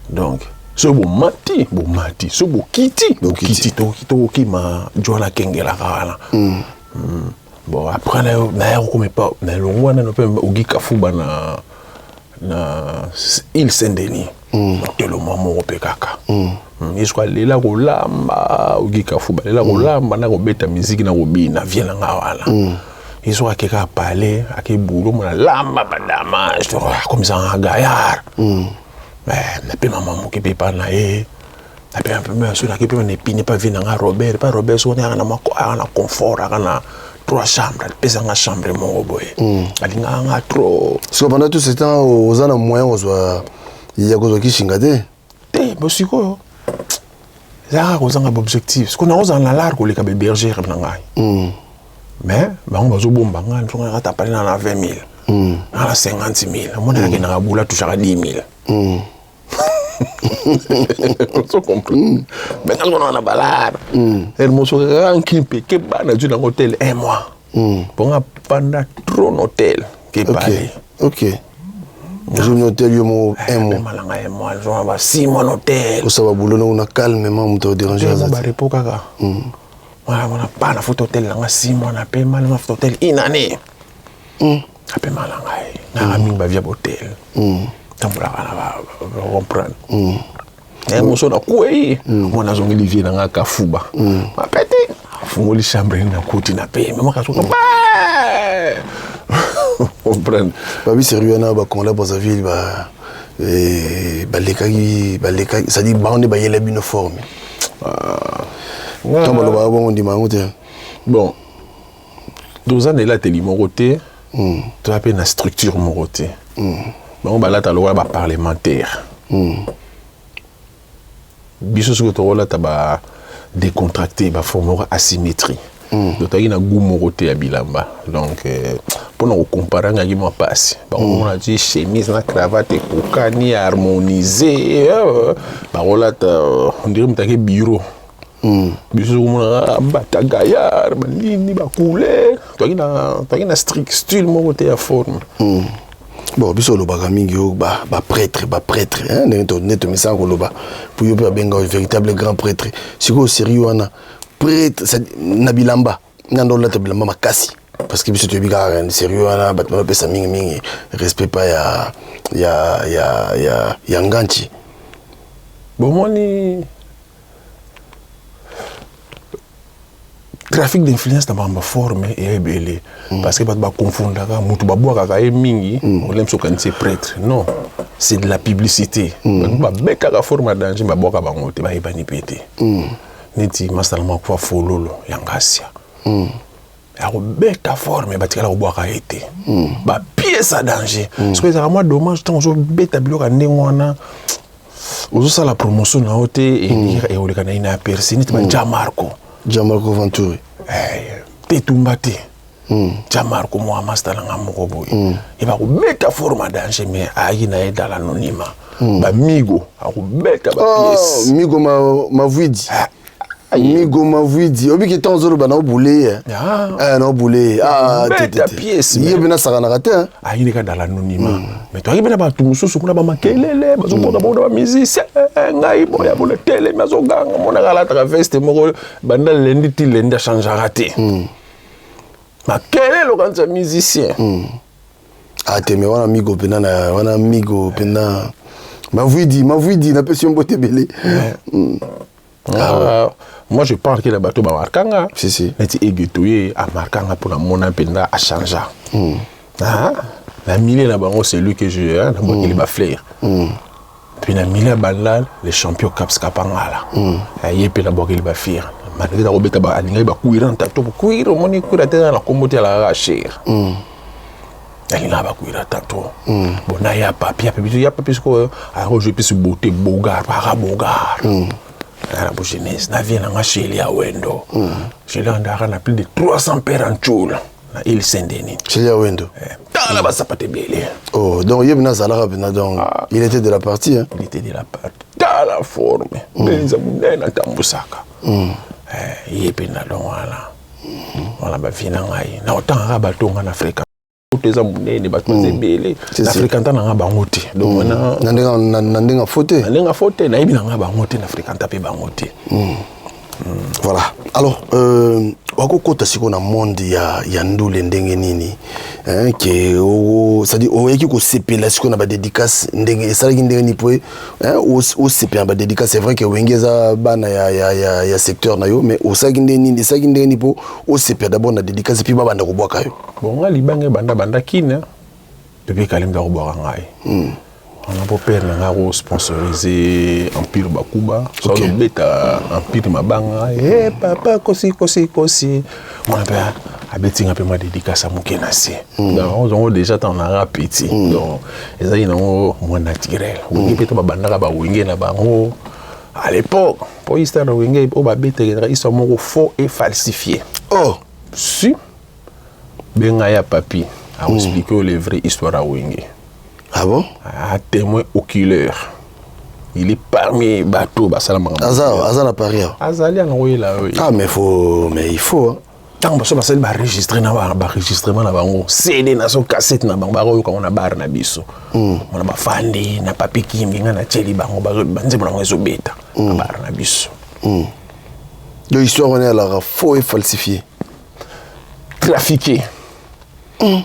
Donc soki bomati, bomati, soki bokiti, bokiti, tokokima jwana akengelaka wana. Bon, après naya kokoma epa na elongo wana mpe Ogi Kafuba na Île Saint-Denis, telo mwa moko mpe kaka. Ye soki alela kolamba, Ogi Kafuba alela kolamba na kobeta miziki na kobina vie na nga wana. Ye soki akeka apale ake bulo mona lamba badamage, akomisanga gaillard. Napema mwa moke mpe epa na ye, napema mpe so nake mpe na epine pa vie na nga Robert. Pa Robert soki aka na mwa aka na confort, aka na trois chambres, apesanga chambre moko boye, alingaka nga trop. Siko pendant tout ce temps oza na moyen kozwa ya kozwa kishinga te? Te, bo sikoyo eza kaka kozanga baobjectif. Sikoyo nakozala na lar koleka bahébergeur na ngai, mais bango bazobomba ngai. Soki nakata pale na 20 000, na 50 000, omoni akendaka bula touchaka 10 000. Ozo comprendre? Mais ntango na na balare ere moso kaka nkimpe ke bana zwi nango hotel un mois mponga panda trop na hotel ke pale. Ok, ozwi hotel yo mo un mois? Malanga un mois, zwa ba 6 mois na hotel. Osala babulo nango na calmement, moto adérange aza te. Barepo kaka wana wana pa na futa hotel nanga 6 mois, na pema na futa hotel une année, apema na ngai nanga mingi bavia botel tambolaka na bacomprendre moso nakwei mwana azongeli vie na nga Kafuba mapete, afungoli chambre nini, nakuti na peme makasoka comprendre. Babi sérieux wana, bacongolais Brazzaville balekaki balekaki, c'est-à-dire bango nde bayela bino forme. Ntango balobaka bongo, ndima yango te? Bon, toza na elateli moko te, toza mpe na structure moko te. Bango balata lokola baparlementaire, biso soki tokolata ba décontracté, baforme moko asymétrie. Donc toyaki na goût moko te ya bilamba. Donc mpona kocomparer ngaki mwa mpasi. Bakomona ti chemise na cravate ekokani harmonisé, bakolata on dirait moto ake bureau. Biso sokomona mbata gaillard, banini, bacouleur, toyaki na strict style moko te ya forme. Bon, biso olobaka mingi oyo baprêtre, baprêtre ndenge nde tomesaka koloba po yo mpe babenga véritable grand prêtre. Sikoyo série wana, prêtre na bilamba nga nde olata bilamba makasi? Parce que biso toyebi kaka série wana, bato bapesa mingimingi respect pa ya nganchi. Bomoni trafic d'influence na makambo forme eya ebele, parce que bato baconfondaka motu, babwakaka ye mingi, olemi soki okanisi prêtre. Non, c'est de la publicité. Bato babekaka forme ya danger, babwaka bango te, bayebani mpe te. Neti masala makufa fololo ya ngasia ya kobeta forme, batikala kobwaka ye te, bapièce ya danger. Soki ezalaka mwa dommage, ntango ozobeta biloko ya ndenge wana, ozosala promotion na yo te, ekoleka na ye na aperci neti ba Marco. Gianmarco Venturi. Te, tumba te. Gianmarco mwa master nanga moko boye, ye bakobeta forme ya danger, mais ayaki na ye dans l'anonymat. Bamigo akobeta bapièce. Migo Mavwidi, Migo Mavwidi, obiki ntango ozoloba na obule ye, na obule beta pièce. Ye mpe nasakanaka te. Ayini kaka dans l'anonymat, mais toyaki mpe na bato mosusu kuna, bamakelele bazobonga bongo na bamusicien. Ngai boya bona telemi, azoganga, monaka alataka veste moko banda lendi ti lendi, achangeaka te, makelele okanisa musicien. Ah te, mais wana Migo mpena na wana Migo mpena. Mavuidi, Mavuidi, napesi yo mbote ebele. Ah, moi je parle que na bato bamarka nga. Si, si. Neti Egeto, ye amarka nga mpona mona mpenza achangea. Ah, na milieu na bango, c'est lui que je, hein, nabwakeli bafleurs. Puis na milieu ya Bandal, le champion Caps Kapangala, ye mpe nabwakeli bafleurs, malgré nakobeta, alingaki bakwira ntato kwira. Omoni kwira te na kombo te, alakaka cher, alingaka bakwira tato. Bon, na ya papi, ya papi, ya papi sikoyo akozwa epesi beauté, bogar aka bogar na bo jeunesse na vie nanga. Sheli ya Wendo, Sheli andaka na plus de 300 paires en tchoul na île Saint-Denis. Sheli ya Wendo. Tala basapate ebele. Oh, donc ye bina azalaka mpena, donc il était de la partie, hein? Il était de la partie. Tala forme mpenza monene atambusaka. Ye mpe na don wana wana bavie na ngai na otangaka bato nga na Afrika te, eza monene, bato baza ebele. Na fréquenta na nga bango te, donc wana Na ndenge fo te. Na ndenge fo te, nayebi na nga bango te, na fréquenta mpe bango te. Voilà. Alors, wakokota sikoyo na monde ya ndule ndenge nini, hein, ke c'est-à-dire oyaki kosepela sikoyo na badédicace ndenge esalaki ndenge nini po, hein, osepela na badédicace? C'est vrai ke Wenge eza bana ya secteur na yo, mais osalaki ndenge nini, esalaki ndenge nini mpo osepela d'abord na dédicace, puis babanda kobwaka yo? Bon, nga libanga ebanda banda kine pepe Kalimba kobwaka ngai wana mpo père na ngai akosponsorize Empire Bakuba. So azobeta Empire mabanga, e papa kosi kosi kosi mwana mpe abeti nga mpe mwa dédicace ya moke na se. Donc ozongo déjà ntango nanga petit, donc ezalaki nango mwa naturel. Wenge mpe to babandaka bawenge na bango à l'époque, mpo histoire na Wenge oyo babetelaka histoire moko faux et falsifié. Oh. Si benga ya papi akoexplike oyo les vraies histoire ya Wenge. Ah bon? Un témoin oculaire, il est parmi bato basala makambo. Aza na Paris awa? Azali yango, oyela oyo. Ah, mais faut, mais il faut, hein. Ntango baso basali baregistre na baregistrement na bango, CD na so cassette na bango, bakoyoka ngo na bar na biso mona bafandi na papi Kimbi, ngai natieli bango, banzembo na bango ezobeta na bar na biso. Donc histoire wana ezalaka faux et falsifié? Trafiqué.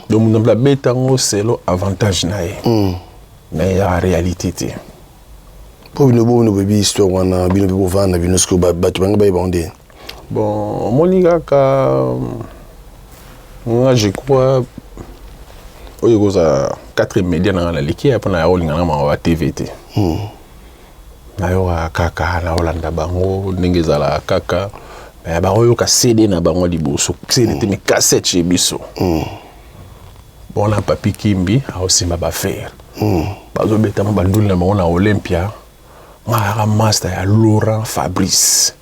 Donc moto abeta yango selon avantage na ye, mais ya réalité te. Mpo bino bino boyebi histoire wana, bino mpe bovanda na bino, sikoyo bato bango bayeba ngo nde? Bon, omoni kaka nga, je crois oyo ekozala quatrième média na nga naleki ya mpona ya kolinga nga makambo ya TV te. Nayokaka kaka, naolanda bango ndenge ezalaka kaka, mais bakoyoka CD na bango liboso, CD te mais cassette chez biso. Bona papi Kimbi aosimba bafere, bazobetama banduli na bango na Olympia. Nga ayaka master ya Laurent Fabrice,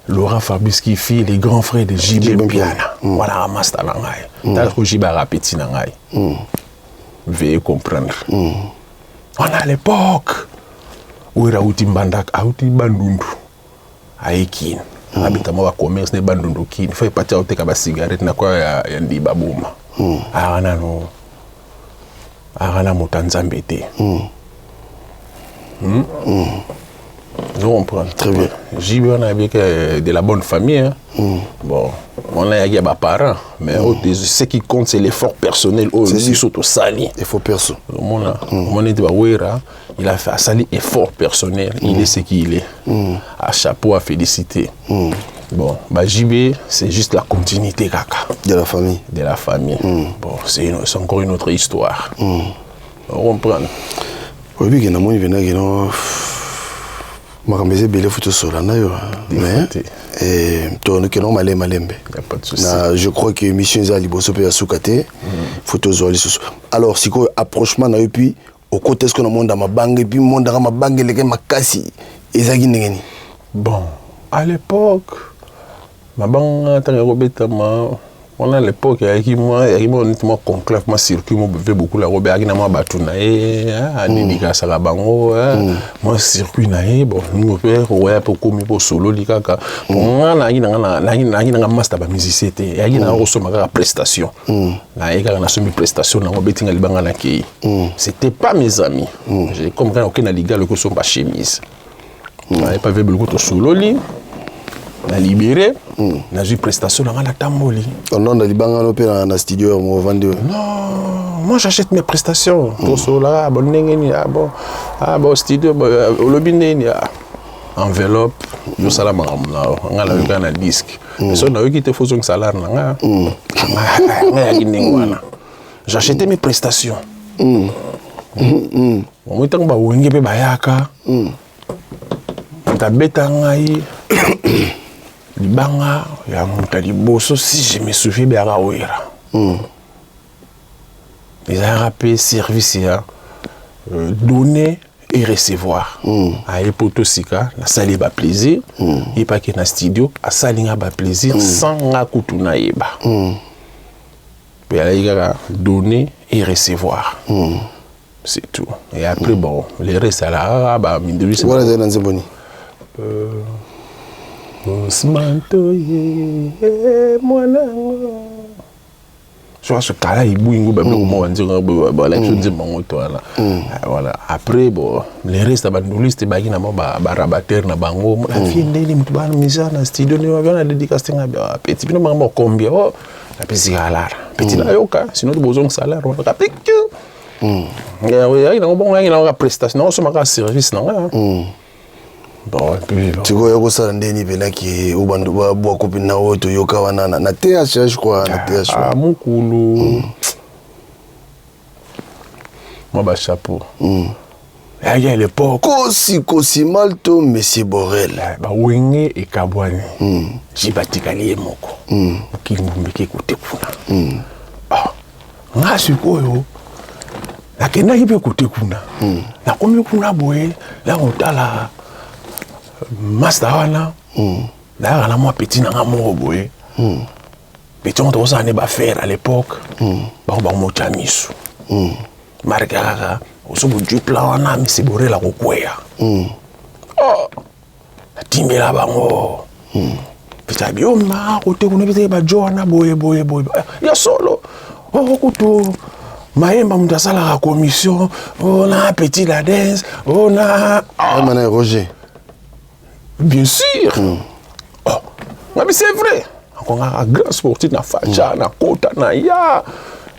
Laurent Fabrice qui fit les grands frères de JB Mpiana. Wana aka master na ngai. Tala ko JB aka petit na ngai, veuillez comprendre. Wana à l'époque oyo auti Mbandaka, auti Bandundu, aye Kini, abeta mwa bacommerce na Bandundu Kini, fo epati aoteka bacigarette na kwa ya Ndiba Boma. Aka nano, aka na moto ya Nzambe te. Vous comprenez? Très bien. JB wana ayebiki de la bonne famille, hein? Bon, wana ayaki ya baparents, mais oyo ce qui compte, c'est l'effort personnel oyo biso tosali. Effort perso. Omona, omona ete bawera, il a fait, asali effort personnel, il est ce qu'il est. À chapeau, à féliciter. Bon, bah JB, c'est juste la continuité kaka. De la famille. De la famille. Bon, c'est encore une autre histoire. On comprend. Oyebi ke namoni mpena keno makambo eza ebele, fo tosola na yo, mais tokendako malembe malembe. Na je crois que émission eza ya liboso mpe ya suka te, fo tozwa lisusu. Alors sikoyo approchement na yo, puis okota eske na monde ya mabanga, et puis monde aka mabanga eleki makasi, ezalaki ndenge nini? Bon, à l'époque, mabanga ntango ekobetama wana, à l'époque eyaki mwa neti mwa conclave, mwa circuit mo ve beaucoup la robe, ayaki na mwa bato na ye, adédicasaka bango mwa circuit na ye. Bon, nous mpe oya mpe okomi mpe osololi kaka. Bon, nga nayaki nanga master bamusicien te, eyaki nanga kosomba kaka prestation naye, kaka nasombi prestation nango, betinga libanga na kei. C'était pas mes amis. J'ai comme quand oke na liga loki osomba chemise, naye pa ve biloko, tosololi na libéré, nazwi prestation na nga, natamboli. Ondonda libanga no mpe na studio ya mo ovandi oyo? Non, moi j'achète mes prestations. Tosolaka bon, ndenge nini? Ah bon. Ah bon, studio olobi nini? Ah, enveloppe, yosala makambo na yo. Nga nayoka na disque, so nayoki te, faut ozongisa lare na nga. Nga yaki ndenge wana, j'achetais mes prestations. Omoi ntango bawenge mpe bayaka, moto abeta ngai libanga ya moto ya liboso, si je me souviens, beyaka Wera. Ezalaka mpe service ya donner et recevoir. Aye po tosika, nasali ye baplaisir. Ye mpe ake na studio, asali nga baplaisir sans nga kutu nayeba. Mpe alaki kaka donner et recevoir, c'est tout. Et après, bon, le reste alaka kaka bamindeli. Wana ezali na nzembo nini? Osman Toye mwanango so kala ebwingu babiloko moko banzembo balaki so nzembo yango to wana. Voilà. Après, bon, le reste bandoliste bayaki na bango, barabatere na bango na vie ndeni moto bana misère na studio nde bana dédicace te. Nga petit bino bango bakombia o napesi kaka lara petit nayoka, sinon to bozongisa lara wana kapiki yaki nango bongo, yaki nango ka prestation nango somaka service na nga. Bon, puis sikoyo kosala ndeni mpenaki babwako mpe na oyo toyoka wana na TH, je crois, na TH. Ah, mokulu mwa bachapeau eyaki à l'époque. Kosi Kosi Malto, Monsieur Borel. Bawenge ekabwani, ji batikali ye moko, mokili mombeki ekote kuna. Nga sikoyo nakendaki mpe kote kuna, nakomi kuna boye, na kotala master wana, nayaka na mwa petit na nga moko boye. Petit ngo tokosala ne baaffaire à l'époque, bango bango motya miso marke kaka oso bojui plan wana, misi Borela kokweya. Oh, natimbela bango pita bioma kote kuna pita bajo wana boye boye boye ya solo. Oh, kutu mayemba moto asalaka commission oh, na petit la danse oh, na mana Roger. Bien sûr. Oh, ngabi c'est vrai, akongaka grand sportif na facha na kota na ya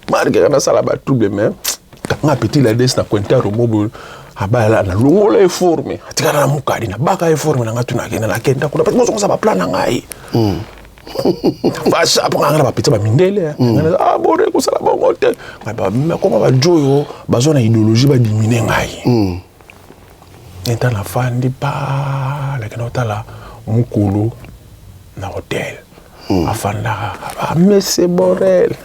marke kaka nasala batrouble, mais kanga petit la danse na kwentaro mobo abala nalongola ye forme, atikala na mokadi, nabaka ye forme na ngai tu nakenda nakenda kuna parce bozongosa baplan na ngai fasha mpo nganga na bapeti bamindele. Ah, bore kosala bongo te, koma bajo oyo bazwa na idéologie badimine ngai. Neta nafandi pa nakenda kotala mokulu na hotel afandaka amese Borel,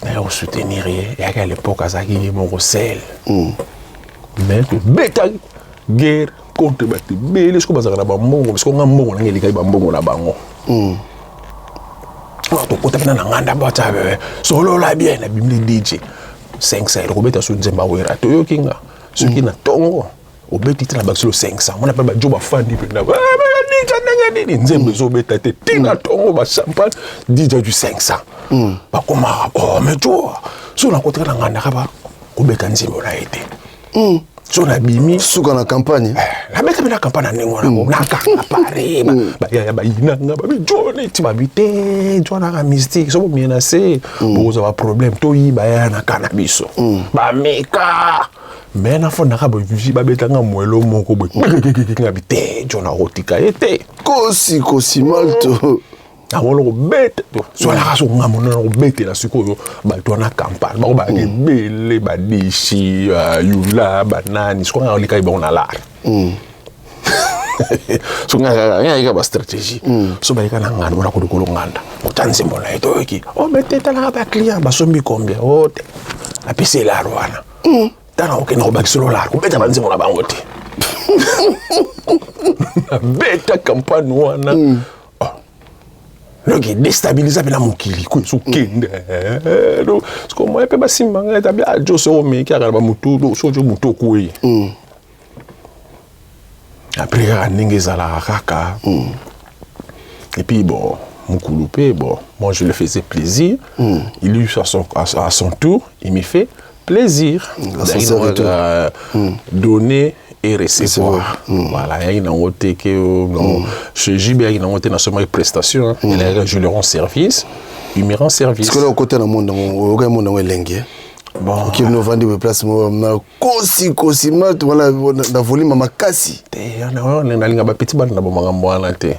naya kosoutenir ye. Eyaki à l'époque azalaki ye moko seul, mais tobeta guerre contre bato ebele. Soki bazalaka na bambongo, siko nga mbongo nanga elekaki bambongo na bango. Tokota mpena na nganda, bata solola bien, nabimili DJ 500 ekobeta so nzembo awera toyoki nga soki na ntongo obeti te na bakisilo 500 mona mpe bajo bafandi mpena DJ ndenge nini nzembo ezobeta te ntina ntongo bachampagne DJ du 500 bakomaka. Oh, mais jo so nakotaka na nganda kaka kobeta nzembo na ye te, so nabimi. Suka na campagne. Nabeta mpe na campagne na ndenge wana, nakanga pare bayaya bayinanga babi jo neti babi te jo naka mystique so bomie na se bokozwa baproblème toyiba ya na ka na biso bameka. Me nafandaka boye, babetanga mwelo moko boye, ngabi te jo nakotika ye te. Kosi Kosi Malto. Namona kobeta so alaka so nga mona kobetela sikoyo bato wana campagne bango bayaki ebele, badeshi yula banani, sikoyo nga olekaki bango na lar. So nga yaka bastratégie so bayeka na nganda wana kolokolo nganda kota nzembo na ye toyoki o mete talaka baclient basombi combien o te apesi elaro wana tala okende kobakisa lar kobeta banzembo na bango te. Nabeta campagne wana donc edestabiliza mpe na mokili ko ezokende siko moye mpe basimba ngai tabi ajo soko omeki kaka na bamotu soki motu okwei. Après kaka ndenge ezalaka kaka. Et puis bon, mokulu mpe bon, moi je le faisais plaisir, il eut à son tour, il me fait plaisir. Donner et recevoir, voilà. Yaki nango te ke non chez JB yaki nango te nasomaki prestation, je le rends service, il me rend service. Sikoyo okota na monde yango, oyokai monde yango elenge? Bon. Okende ovandi boye place moko na kosi kosi mato wana na volume makasi. Te nalinga ba petit bana na makambo wana te.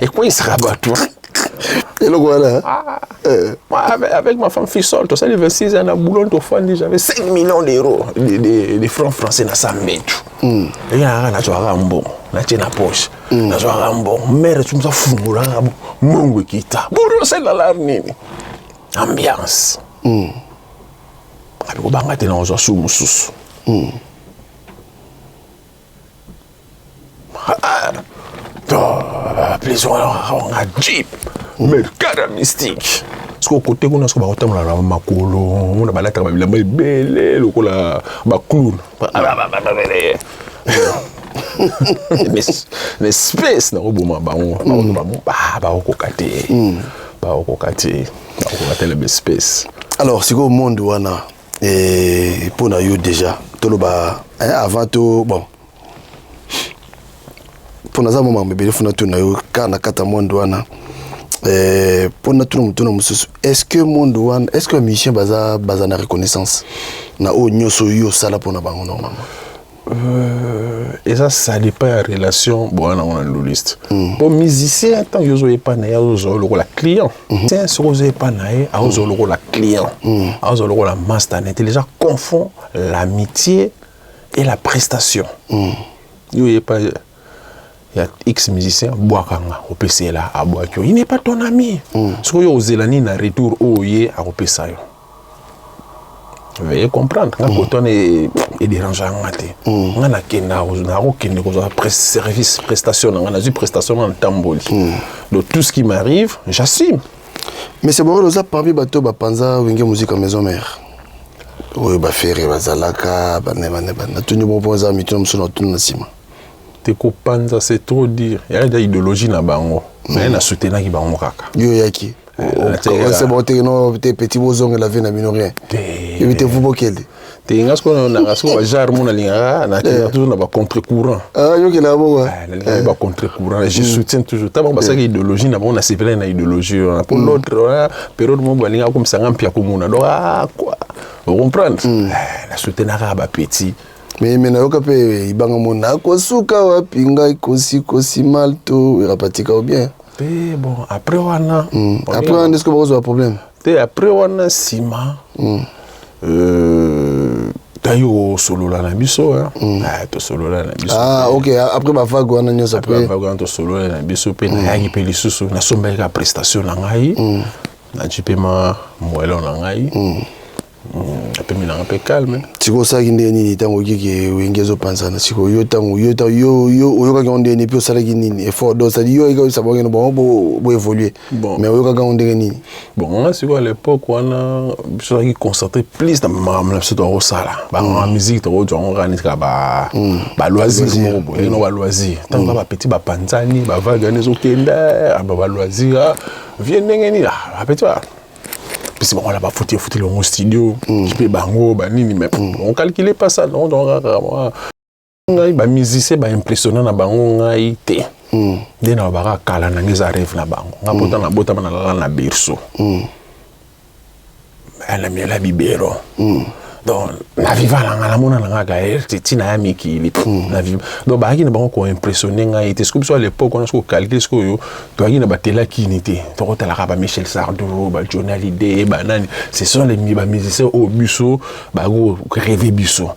Ekweyisaka bato. Eloko wana. Ah. Moi, avec ma femme Fissol, tosali 26 ans na boulot tofandi, j'avais 5 millions d'euros de francs français na sa mbetu. Eyaka nazwaka mbongo natie na poche. Nazwaka mbongo mare tumusa fungolaka mbongo ekita. Boro osalela lar nini? Ambiance. Abi kobanga te na kozwa su mosusu. Plaisir wana jeep mercada mystique sikoyo kote kuna sikoyo bakotambola na makolo omona balataka babilamba ebele lokola baclown na espèce nakoboma bango bakokoka te bakokoka te bakokoka te na baespèce. Alors sikoyo monde wana mpo na yo déjà toloba avant to bon mpo naza mwa makambo ebele funa tuna yo kaka na kati ya monde wana mpo natuna motuna mosusu. Est ce que monde wana, est ce que bamusicien baza baza na reconnaissance na oyo nyonso yo osala mpona bango normalement? Eza ça dépend ya relation bowana nango na nduliste. Po musicien, ntango yo ozoyepa na ye, azozwa lokola client. Soki ozoyepa na ye, azozwa lokola client, azozwa lokola master na ye te. Les gens confond l'amitié et la prestation. Yo oyepa ya x musicien, bwakanga opesela, abwaki yo, il n'est pas ton ami. Soki oyo ozela nini na retour oyo ye akopesa yo? Veuillez comprendre nga kote wana edérange nga te. Nga nakenda, nakokende kozwa service, prestation na nga, nazwi prestation nga, natamboli. Donc tout ce qui m'arrive, j'assume. Mais c'est bon, oza parmi bato bapanza Wenge Musique Maison Mère oyo baFerre bazalaka bane bane bane. Natuni bon mpo eza mituna mosusu natuni na nsima. Te, kopanza c'est trop dire. Yaka eza idéologie na bango, mais nasoutenaki bango kaka. Yo oyaki, c'est bon te, no te, petit, bozongela vie na bino, rien yebi te, vu bokende. Te, nga sikoyo nanga sikoyo bagenre mo nalingaka, nakendaka toujours na bacontre courant. Yokela bongo. Nalingaka bacontre courant, je soutiens toujours. Ta bango basalaki idéologie na bango, nasepelaki na idéologie wana. Po l'autre wana, période moko balingaka komisanga mpia komona, donc ah quoi, ocomprendre, nasoutenaka bapetit. Mais nayoka mpe ibanga mo nakosuka wapi ngai kosi kosi mal to erapatika ou bien? Te, bon, après wana Après wana est-ce que bakozwa problème? Te, après wana nsima tayi kosolola na biso, tosolola na biso. Ah ok, après bavague wana nyonso. Après bavague wana, tosolola na biso mpe nayaki mpe lisusu, nasombaki kaka prestation na ngai, nazwi mpe ma moelo na ngai, apemi nanga mpe calme. Sikoyo osalaki ndenge nini ntango okiki Wenge ezopanzana? Sikoyo yo, ntango yo yo oyokaki yango ndenge nini mpe osalaki nini effort? Donc c'est-à-dire yo oyaki oyebisa bango bango boévolue, mais oyokaki yango ndenge nini? Bon, nga sikoyo à l'époque wana, biso tozalaki concentré plus na makambo na biso tokosala, bamakambo musique tokozwa yango kaka neti kaka baloisir moko boye, no baloisir. Ntango kaka bapetit bapanzani, bavague wana ezokenda, baloisir vie ndenge nini, bapetit pesi bango wana bafuti, efuteli bango studio mpe bango banini, mais on calcule pas ça. Donc kaka ngai bamusicien baimpressionne na bango ngai te. Nde na balobaka kala na ngai eza rêve na bango. Nga pota nabotama, nalala na berceau, na miela biberon, donc na viva na nga, namona na nga gael te ntina ya mikili na viva. Donc bayaki na bango koimpressionne ngai te. Sikoyo biso à l'époque wana, soki ocalcule sikoyo, toyaki na batelakini te, tokotalaka baMichel Sardou, baJohnny Hallyday, banani, ce sont les bamusiciens oyo biso bakorêve. Biso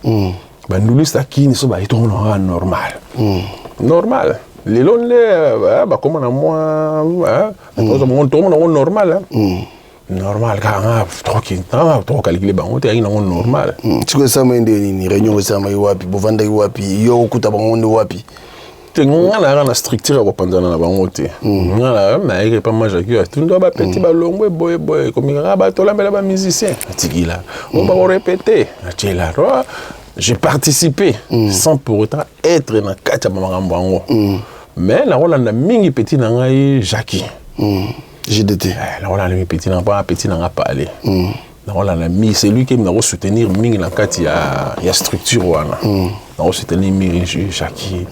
banduliste akini so baye, tomonaka normal normal. Lelo nde bakoma na mwa tomona yango normal normal kaka. Nga nga tokocalcule bango te, yaki nango normal. Sikoyo esalamaki ndenge nini? Réunion esalamaki wapi? Bovandaki wapi? Yo okuta bango nde wapi? Te, nga nayaka na structure ya kopanzana na bango te. Nga nayaki epa Majaki, atunda bapetit balongwe boye boye, ekomi kaka batolambela bamusicien, atikila o bakorépéte, atiela. J'ai participé sans pour autant être na kati ya bamakambo yango, mais nakolanda mingi petit na ngai Jackie. GDT. Nakolanda mingi petit na nga, petit na nga pale, nakolanda mingi, c'est lui qui nakosoutenir mingi na kati ya structure wana. Nakosoutenir mingi Jackie.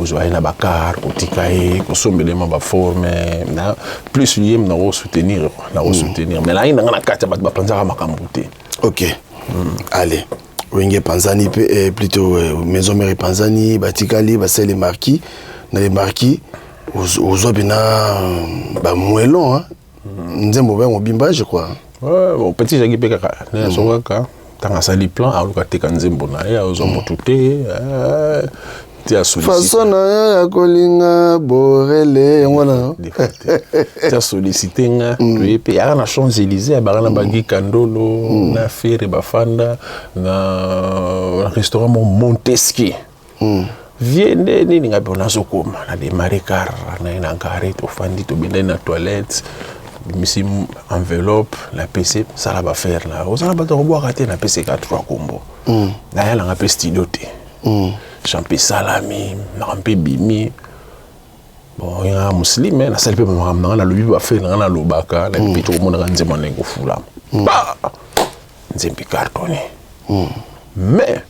Kozwa ye na bacar, kotika ye, kosombela ye mwa baforme na plus ye nakosoutenir, nakosoutenir, mais nayi nanga na kati ya bato bapanzaka makambo te. Ok, allez, Wenge epanzani mpe, plutôt Maison Mère epanzani, batikali basali les Marquis. Na les Marquis ozwa mpena bamoelon nzembo ba mobimba, je crois. Ouais, bon, petit Jackie mpe kaka nde azo kaka ntango asali plan, aluka teka nzembo na ye, azwa motu te, ti asollicite. Façon na yo ya kolinga borele, yango wana. Ti asollicite nga, toye mpe yaka na Champs Élysées, abaka na bagi Kandolo na Fere, bafanda na restaurant moko Montesquieu. Vie nde nini, ngai mpo nazokoma na démarre car na ye na gare, tofandi, tobendani na toilette, bimisi enveloppe, napesi: sala baaffaire na yo, ozala bato akobwaka te. Napesi ka trois kombo, nayalanga mpe studio te, champ esalami naka mpe bimi. Bon, nga muslime, nasali mpe makambo nanga, nalobi baaffaire nanga, nalobaka nayebi mpe tokomonaka nzembo ndenge kofulama, nzembo ecartonné. Mais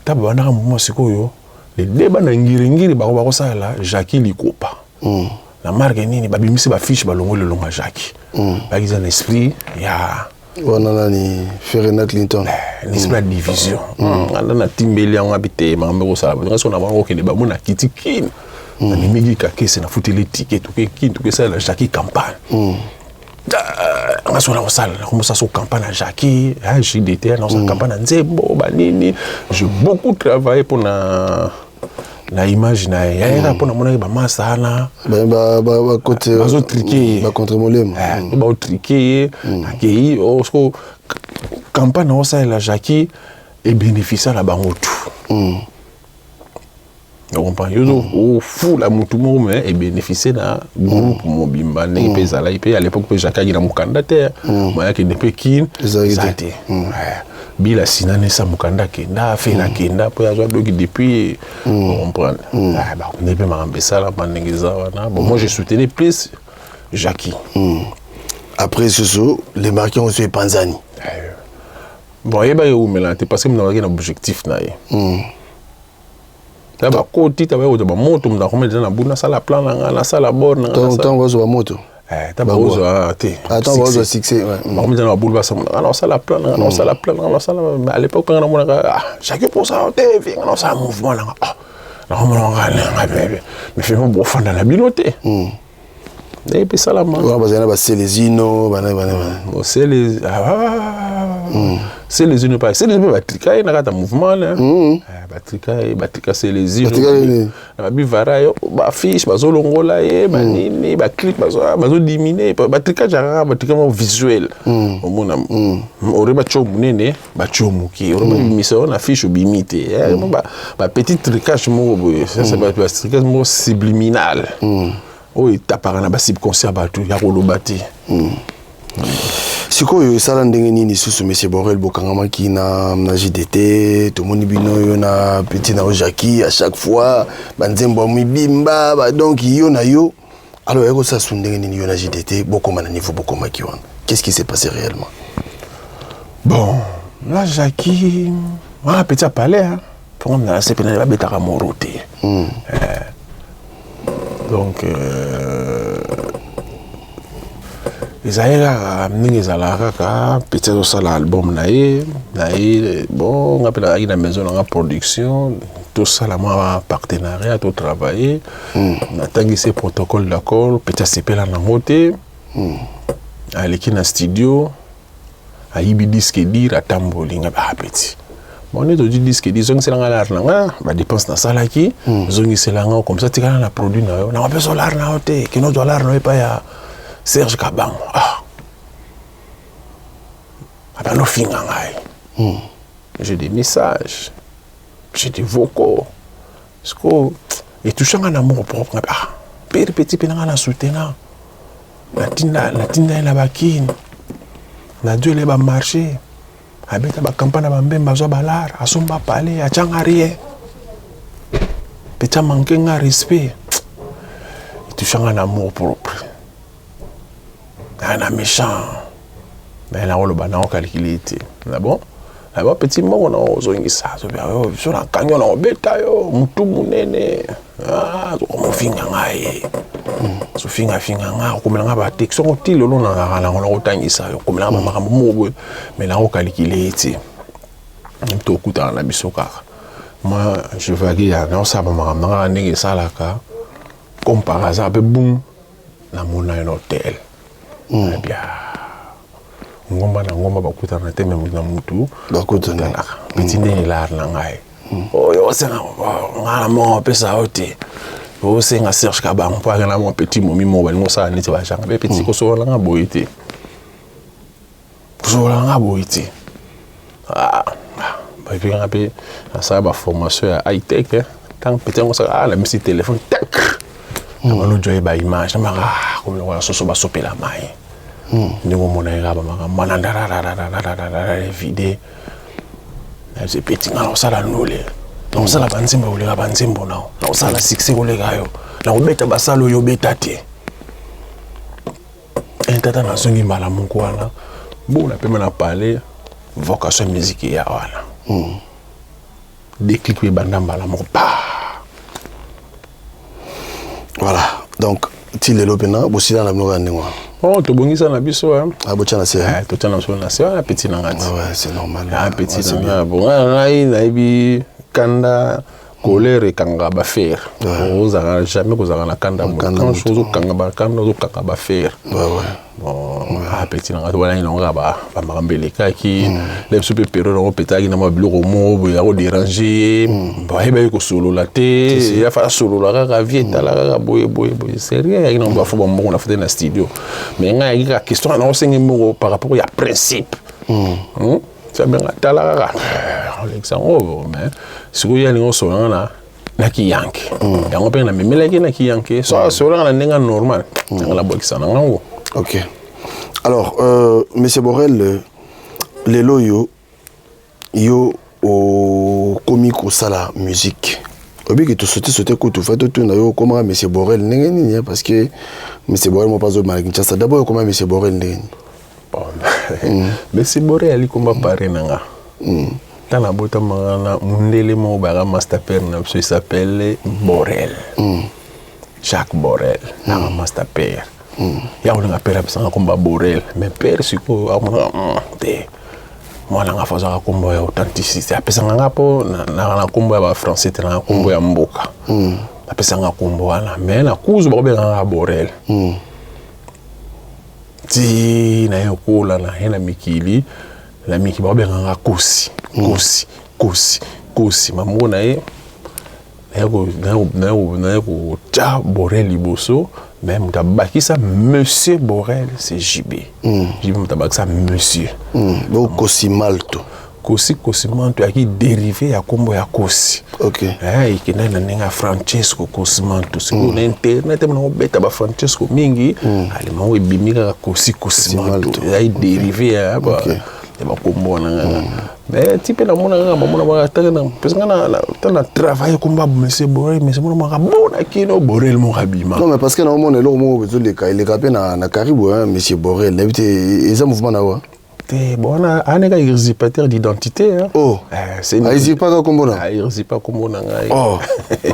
ta babandaka moma sikoyo le débat na ngiringiri, bango bakosala Jackie Likopa na marke nini, babimisi bafiche, balongoli elongo ya Jackie, bakisa na esprit ya Wana nani, Ferena Clinton? Na esprit ya division. Anda natimbeli yango abi te, makambo ekosala nga so na bango okende bango na kiti kini, namemiki kakese, nafuteli ticket, toke kini, tokesalela Jackie campagne. Nga so nakosala, nakomosala so campagne na Jackie JDT, nakosala campagne na nzembo banini. J'ai beaucoup travaillé mpona na image na ye, yayaka mpo namonaki bamasa wana bazotriquer ye. Bacontre molema. Baotriquer ye, akei siko campagne nakosalela Jackie ebénéficia na bango tout. Ocomprendre, yo ofula motu moko mais ebénéficie na groupe mobimba. Ndenge mpe ezalaki mpe à l'époque mpe Jackie aki na mokanda te, mayakende mpe kine eza te. Bila sinanesa mokanda akenda, afela akenda mpo azwa doki depuis, comprendre nde mpe makambo esalama ndenge eza wana. Bon, moi je soutenais plus Jackie. Après susu les Marquis oso epanzani. Bon, ayebaki ewumela te parce que moto azalaki na objectif na ye. Ta bakoti, ta baye kozwa bamoto, moto akoma deja na bu, nasala plan na nga, nasala bord na nga. Ntango bazwa bamoto? Ta bakozwa te. Ntango bazwa succès. Bakomi deja na babulu, basamona nga nasala plan na nga, nasala plan na nga, nasala. À l'époque nga namonaka Jackie posa te vie nga, nasala mouvement na nga, nakomona nga nga mais finalement bofanda na bino te ndenge mpe esalama. Wana bazali na baselezino. Selezino pa Selezino mpe batrika ye na kati ya mouvement na batrika ye, batrika Selezino na babivara yo, bafiche bazolongola ye, banini, baclip bazodimine, batricage kaka, batrika moko visuel. Omona ore batio monene, batio moke, ore babimisa yo na fiche, obimi te. Bapetit tricage moko boye, batricage moko subliminal oyo etapaka na basubconscient ya bato ya koloba te. Sikoyo esala ndenge nini lisusu, monsieur Borel, bokangamaki na JDT? Tomoni bino, yo na petit na yo Jackie, à chaque fois banzembo ya mibimba ba, donc yo na yo. Alors ya kosala su ndenge nini yo na JDT bokóma na niveau bokomaki wana? Qu'est-ce qui s'est passé réellement? Bon, na Jackie wana, petit ya palais mpongo na sepe nani babetaka moro te. Donc ezali kaka ndenge ezalaka kaka, petit azosala album na ye na ye. Bon, nga mpe nazalaki na maison nanga production, tosala mwa partenariat, totravaille. Natangisi protocole d'accord, petit asepela nango te. Aleki na studio, ayibi disque dur, atamboli. Nga: ah petit, bon, nde tozwi disque dur, zongisela nga l'argent na nga, badepense nasalaki, zongisela nga comme ça, tikala na produit na yo, nakopesa l'argent na yo te, kende ozwa l'argent na yo epai ya Serge Kabango. Ah, abandi ofinga ngai. J'ai des messages, j'ai des vocaux. Siko etouche nga na amour propre. Nga: ah pere, petit mpe na nga na soutenant, natinda ye na bakini, naduele bamarché, abeta bacampagne na bambemba, azwa balare, asomba pale, atianga rien, petit amanke nga respect. Etouche nga na amour propre, naa na méchant, mais nakoloba nao calcule te na bon. Na ba petit mbongo na ozongisa biso nakangi yo na kobeta yo motu monene okomofinga ngai ozofingafinga ngai okomela ngai batexte yango ti lelo nazalaka nango nakotangisa yo okomela ngai bamakambo moko boye mai nakokalikile ye ti tokutana na biso kaka moi je vague ya naosala bamakambo na ngai ndenge esalaka comme par hasard mpe boum namona yo na hotel mm. Bia ngomba na ngomba bakutana te me motu na motu bakutanaka peti nde elare na ngai mm. oyo osenga ngai na moko opesa yo te osenga Serge Kabango mpo akenda mwa petit momi moko balingi osala neti bajanga mpe petit mm. kosolola nga boye te kosolola nga boye te ah, epuis nga mpe nasala baformation ya high-tech ntango petit yango osala ah, namisi telefone tek nabano joye baimage namaka ah, komi lokola soso basopela mai ndenge omona ye kaka bamakambo wana ndadadadadadadada vide nayebisi petit nga nakosala ndule nakosala banzembo koleka banzembo nao nakosala succès koleka yo nakobeta basala oyo obeta te tata nazongi mbala moko wana bona pema na palais vocation ya musique eya wana mm. déclic mpe ebanda mbala moko pa voilà donc ti lelo mpena bosila na bino kaka ndenge wana Oh, tobongisa na biso ah, botya na se eh, totya na biso na se wana petit na ngai ah, ouais, c'est normal ah, petit na ngai bon ngai nayebi kanda colère ekangaka bafere ozalaka jamais kozalaka na kanda moto ozokanga bakanda ozokanga bafere bon apeti na ngai tobalaki nango kaka bamakambo elekaki na biso mpe periode yango petaki na mwa biloko moko boye ya koderange ye bayebaki kosolola te yafa asolola kaka vie etala kaka boye boye boye c'est rien yaki nango bafo bambongo na fote na studio mais ngai yaki kaka question wana osenge mbongo par rapport ya principe Sabenga tala kaka olekisa yango mais sikoyo ye alingi osolola na na kiyanke mm. yango mpe namemelaki na kiyanke so asololaka na ndenge normal mm. yango nabwakisa na ngango ok alors euh, monsieur borel lelo oyo yo okomi kosala musique obiki tosote sote kutu fa totuna yo okomaka monsieur borel ndenge nini parce que monsieur borel moko azobima na kinshasa d'abord okoma monsieur borel ndenge nini Bon, mm. Monsieur Boré ali komba pare na nga. Mm. Ntango nabotamaka na mundele moko baka master père na biso il s'appelle Borel. Mm. Jacques Borel, mm. nanga master père. Mm. Ya kolinga père apesanga komba Borel, mais père sikoyo amonaka mm, te. mwana nga fo azwaka nkombo ya authenticité apesanga nga mpo naka na nkombo ya bafrançais te naka nkombo ya mboka mm. apesanga nkombo wana mais na kuzu bakobengaka nga borel mm. ti naye kokola naye na mikili na mikili bakobenga nga kosi mm. kosi kosi kosi mamoko na ye naye kotya borel liboso mais moto abakisa monsieur borel c'est jb mm. jb moto abakisa monsieur mm. donc kosi malto kosi kosimanto eyaki dérivé ya nkombo ya kosi okay. eh, ekendaki na ndenge ya francesco kosimanto sikoyo mm. na internet mona kobeta ba francesco mingi mm. alimango ebimi kaka kosi kosimanto ezali dérivé ya ba okay. ya bakombo wana kaka mm. mais ti mpe namona kaka mamona maka tanga na parce nga na ta na travail komba monsieur Borel monsieur mona maka bona kino Borel moko abima non mais parce que naomona eloko moko ezoleka eleka mpe na, na karibu hein, monsieur Borel nayebi te eza mouvement na yo te bon wana aneka usurpateur d'identité hein. oh eh, c'est une... usurpaka kombo na usurpa kombo na ngai oh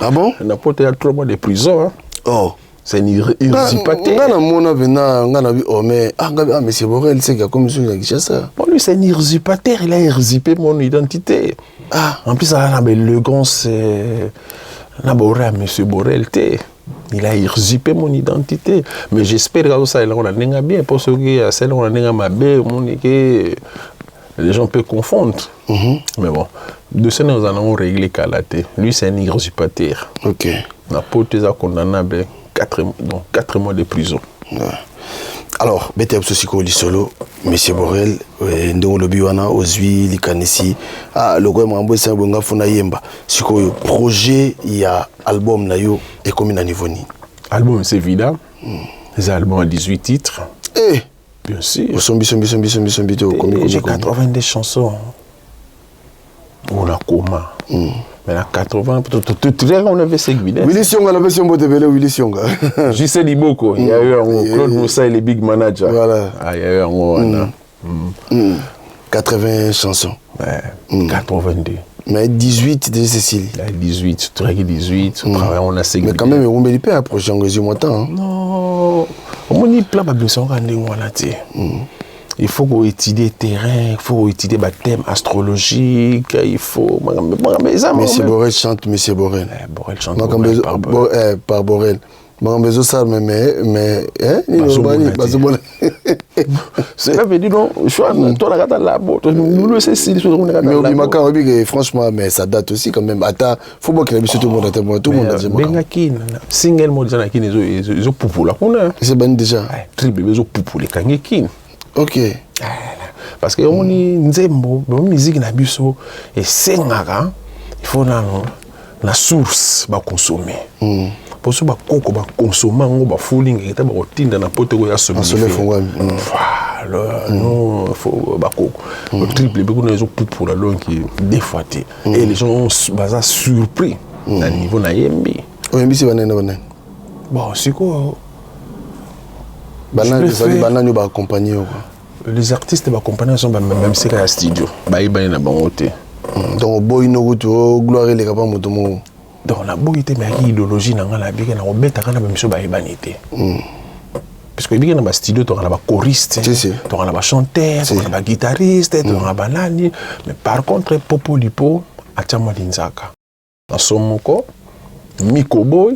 ah bon na poto ya 3 mois de prison hein. oh c'est une usurpateur nga namona mpena nga na bi oh mais ah nga ah monsieur Borel c'est akomi soki na Kinshasa bon lui c'est un usurpateur il a usurpé mon identité ah en plus aza na baélégance euh, na baore ya monsieur Borel te il a usurpé mon identité mais j'espère qu'azosalela yango na ndenge ya bien mpo soki asali yango na ndenge ya mabe omoni ke les gens peuvent confondre mm -hmm. mais bon dossier nayo ozala nango réglé kala te lui c'est un usurpateur ok na poto eza condamnable 4, donc 4 mois de prison ouais. alors beta biso sikoyo lisolo monsieur borel eh, ndenge olobi wana ozwi likanisi ah, lokola makambo esala boye nga funa yemba sikoyo projet ya album na yo ekomi na niveau nini album c'est vida eza album ya 18 titres eh! bien sûr osombi sombi sombi sombi sombi te okomi j'ai 82 chansons oyo nakoma mm. mais na 80 on avait 5 vidéos Willy Sionga napesi yo mbote ebele Willy Sionga JC Liboko mm. ya yo yango Claude Moussa le big manager voilà ah ya yo yango wana mm. mm. 80 chansons. Ouais, 82. Mais 18 déjà Cécile. 18, toyaki 18, travaille on a Mais quand même erumbeli mpe approche yango ezwi mwa temps. Non, omoni plan babimisaka kaka ndenge wana te. Il faut koétudier terrain, il faut koétudier bathème astrologique, il faut makambo eza. Monsieur Borel chante, Monsieur Borel. Borel chante. Makambo par Borel. Makambo ezosalama mais nini bazomona. Cela veut dire non, choix to na kata labo, nous c'est si Mais obimaka oyebi que franchement, mais ça date aussi quand même. Ata faut bokela biso tout le monde ata tout le monde a Bengaki single mo déjà na kini ezopupula kuna. C'est bani déjà. Triple ezopupula ekangi kini. OK. Parce que omoni nzembo, musique na biso esengaka il faut nano na source bakonsommer. Poso bakoko bakonsoma yango bafulinga ete bakotinda na poto koya somifongwami. Voilà, non, faut bakoko triple mpe kuna ezopupula donc des fois te et les gens baza surpris na niveau nayembi. Oyembisi banani na banani? Bon, sikoyo banani oyo baaccompagne yo quoi? Les artistes baaccompagne so bamiseka ya studio bayebani na bango te. Donc oboyi nokutu gloire eleka pa moto moko. Donc naboyi te, mais yaki idéologie na ngai nabiki na kobetaka na bamiso bayebani te. Parce que ebiki na bastudio toka na bachoriste, toka na bachanteur, toka na baguitariste, toka na banani. Mais par contre Popo Lipo atia mwa linzaka na so moko, Mikoboy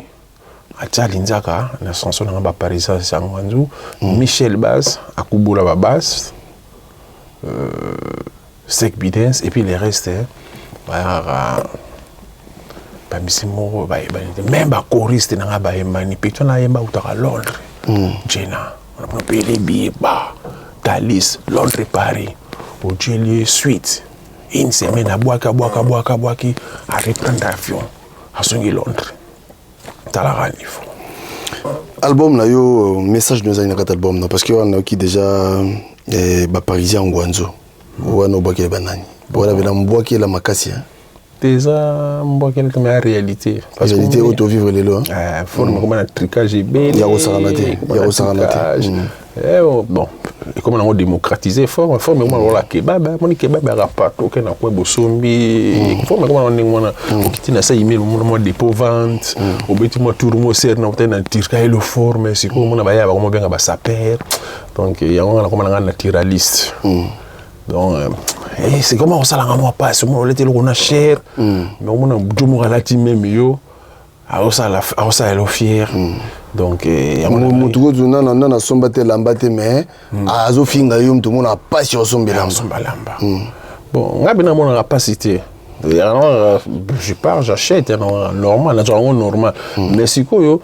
atia linzaka na chanson nanga baparisien yango nzu, Michel Bas akubola babas, Sek Bidens et puis les restes bayaka bamisi moko bayebani te. Même bachoriste nanga bayembani mpe to nayemba utaka Londres, Jena pele bieba Thalys Londres Paris ojelie suite une semaine abwaki abwaki abwaki abwaki areprendre avion azongi Londres. Talaka niveau. Album na yo, message no ezali na kati album na parce que wana nayoki déjà baparisien ngwanzo wana obwakela banani wana bena mbwakela makasi. Te, eza mbwakela te, mais ya réalité. Réalité oyo tovivre lelo. Forme ekoma na tricage ebele. Ya kosakana te, ya kosakana te. Bon, ekoma nango démocratiser forme ekoma lokola kebab. Moni kebab yaka partout, oke na kwe bosombi forme ekoma nango ndenge wana. Okiti na sa email, omona mwa dépôt vente, obeti mwa tour mo ser na otali na turka elo forme. Sikoyo omona baya bakoma benga basaper. Donc yango nga nakoma nanga naturaliste. Donc c'est comment osalanga mwa pasi, omona oleti eloko na cher, mais omona jo moko alati même yo aosala elo fier. Donc motu kutu nana asomba te elamba te, mais azofinga yo motu omona pasi osomba elamba. Osomba elamba. Bon, ngai mpe namonaka pasi te. Je pars, j'achète normal, nazwaka yango normal. Mais sikoyo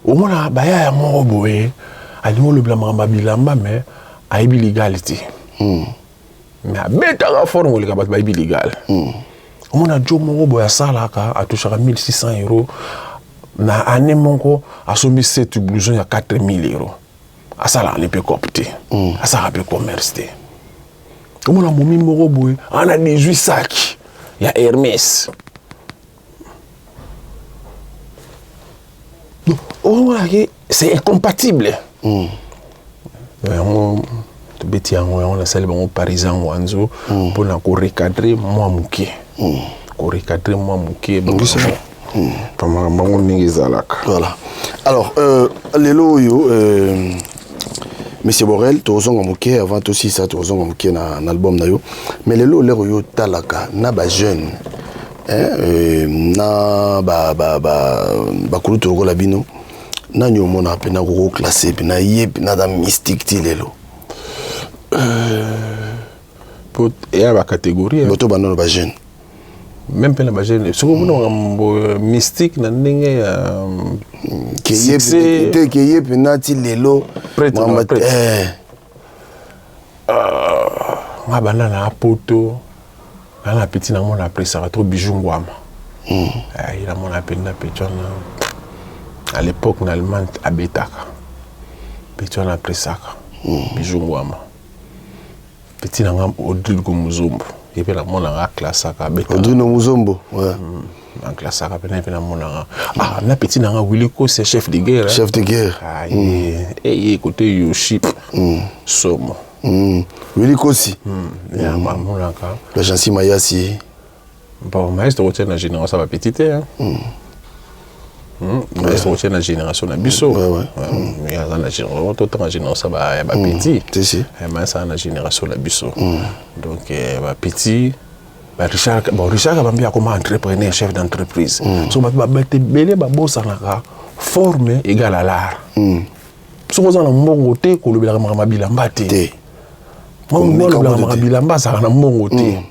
omona baya ya moko boye alingi olobela makambo ya bilamba, mais ayebi legal te, mais abetaka forme koleka bato bayebi legal. Omona jo moko boye asalaka atouchaka 1600 euros na année moko, asombi 7 blouson ya 4000 euros. Asalaka ne mpe cope te, asalaka mpe commerce te. Omona momi moko boye ana 18 sac ya Hermès. Omonaki c'est incompatible. Yango tobeti yango, yango nasali bango parisien wanzo mpona korecadrer mwa moke, korecadrer mwa moke makambo yango ndenge ezalaka. Voilà. Alors lelo oyo monsieur Borel, tozonga moke avant tosisa, tozonga moke na album na yo. Mais lelo lero oyo otalaka na bajeune na bakulutu lokola bino, nani omona mpena kokoclasser mpena ye mpena aza mystique ti lelo? Po eya bacatégorie. Boto banano bajeune. Même mpe na bajeune, soki omona makambo mystique na ndenge ya te, ke ye mpena ti lelo. Nga banda na poto nga na petit namona apresaka trop Bijou Ngwama. Ye namona mpenza petit wana à l'époque na Allemagne abetaka, petit wana apresaka Bijou Ngwama. Petit na nga Odrilgo Muzombo, ye mpe namonaka aklasaka. Odrino Muzombo. Aklasaka mpe na ye mpe namonaka. Ah, na petit na nga Willy Kose, chef de guerre. Chef de guerre. Ah, ye ye côté Yoshi somo. Willy Kosi. Amonaka. Bagensi Mayasi. Bon, Mayasi tokotia na génération ya bapetit te, hein. Mayasi tokotia na génération na biso. Mais aza na génération, totanga génération ya bapetit. Mayasi aza na génération na biso. Donc bapetit Richard, bon, Richard Kabambi akoma entrepreneur, chef d'entreprise. So bato bato ebele babosanaka forme égale à l'art. Soki oza na mbongo te, kolobelaka makambo ya bilamba te. Alobelaka makambo ya bilamba, azalaka na mbongo te.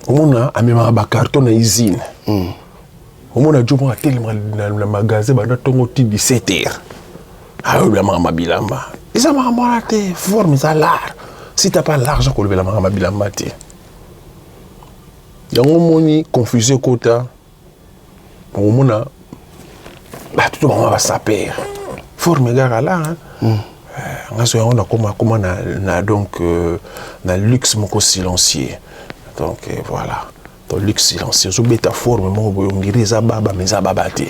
Omona amemaka bacarton na usine. Omona jo moko atelemaka na magasin banda ntongo ti 17 heures, ayolobela makambo ya bilamba. Eza makambo wana te. Forme eza l'art. Si t'as pas l'argent, kolobela makambo ya bilamba te. Yango omoni confusion ekota. Okomona bato to bango basaper forme égale là. Nga so yango nakoma koma na donc na luxe moko silencieux. Donc voilà, donc luxe silencieux, ozobeta forme moko boye, on dirait eza baba, mais eza baba te.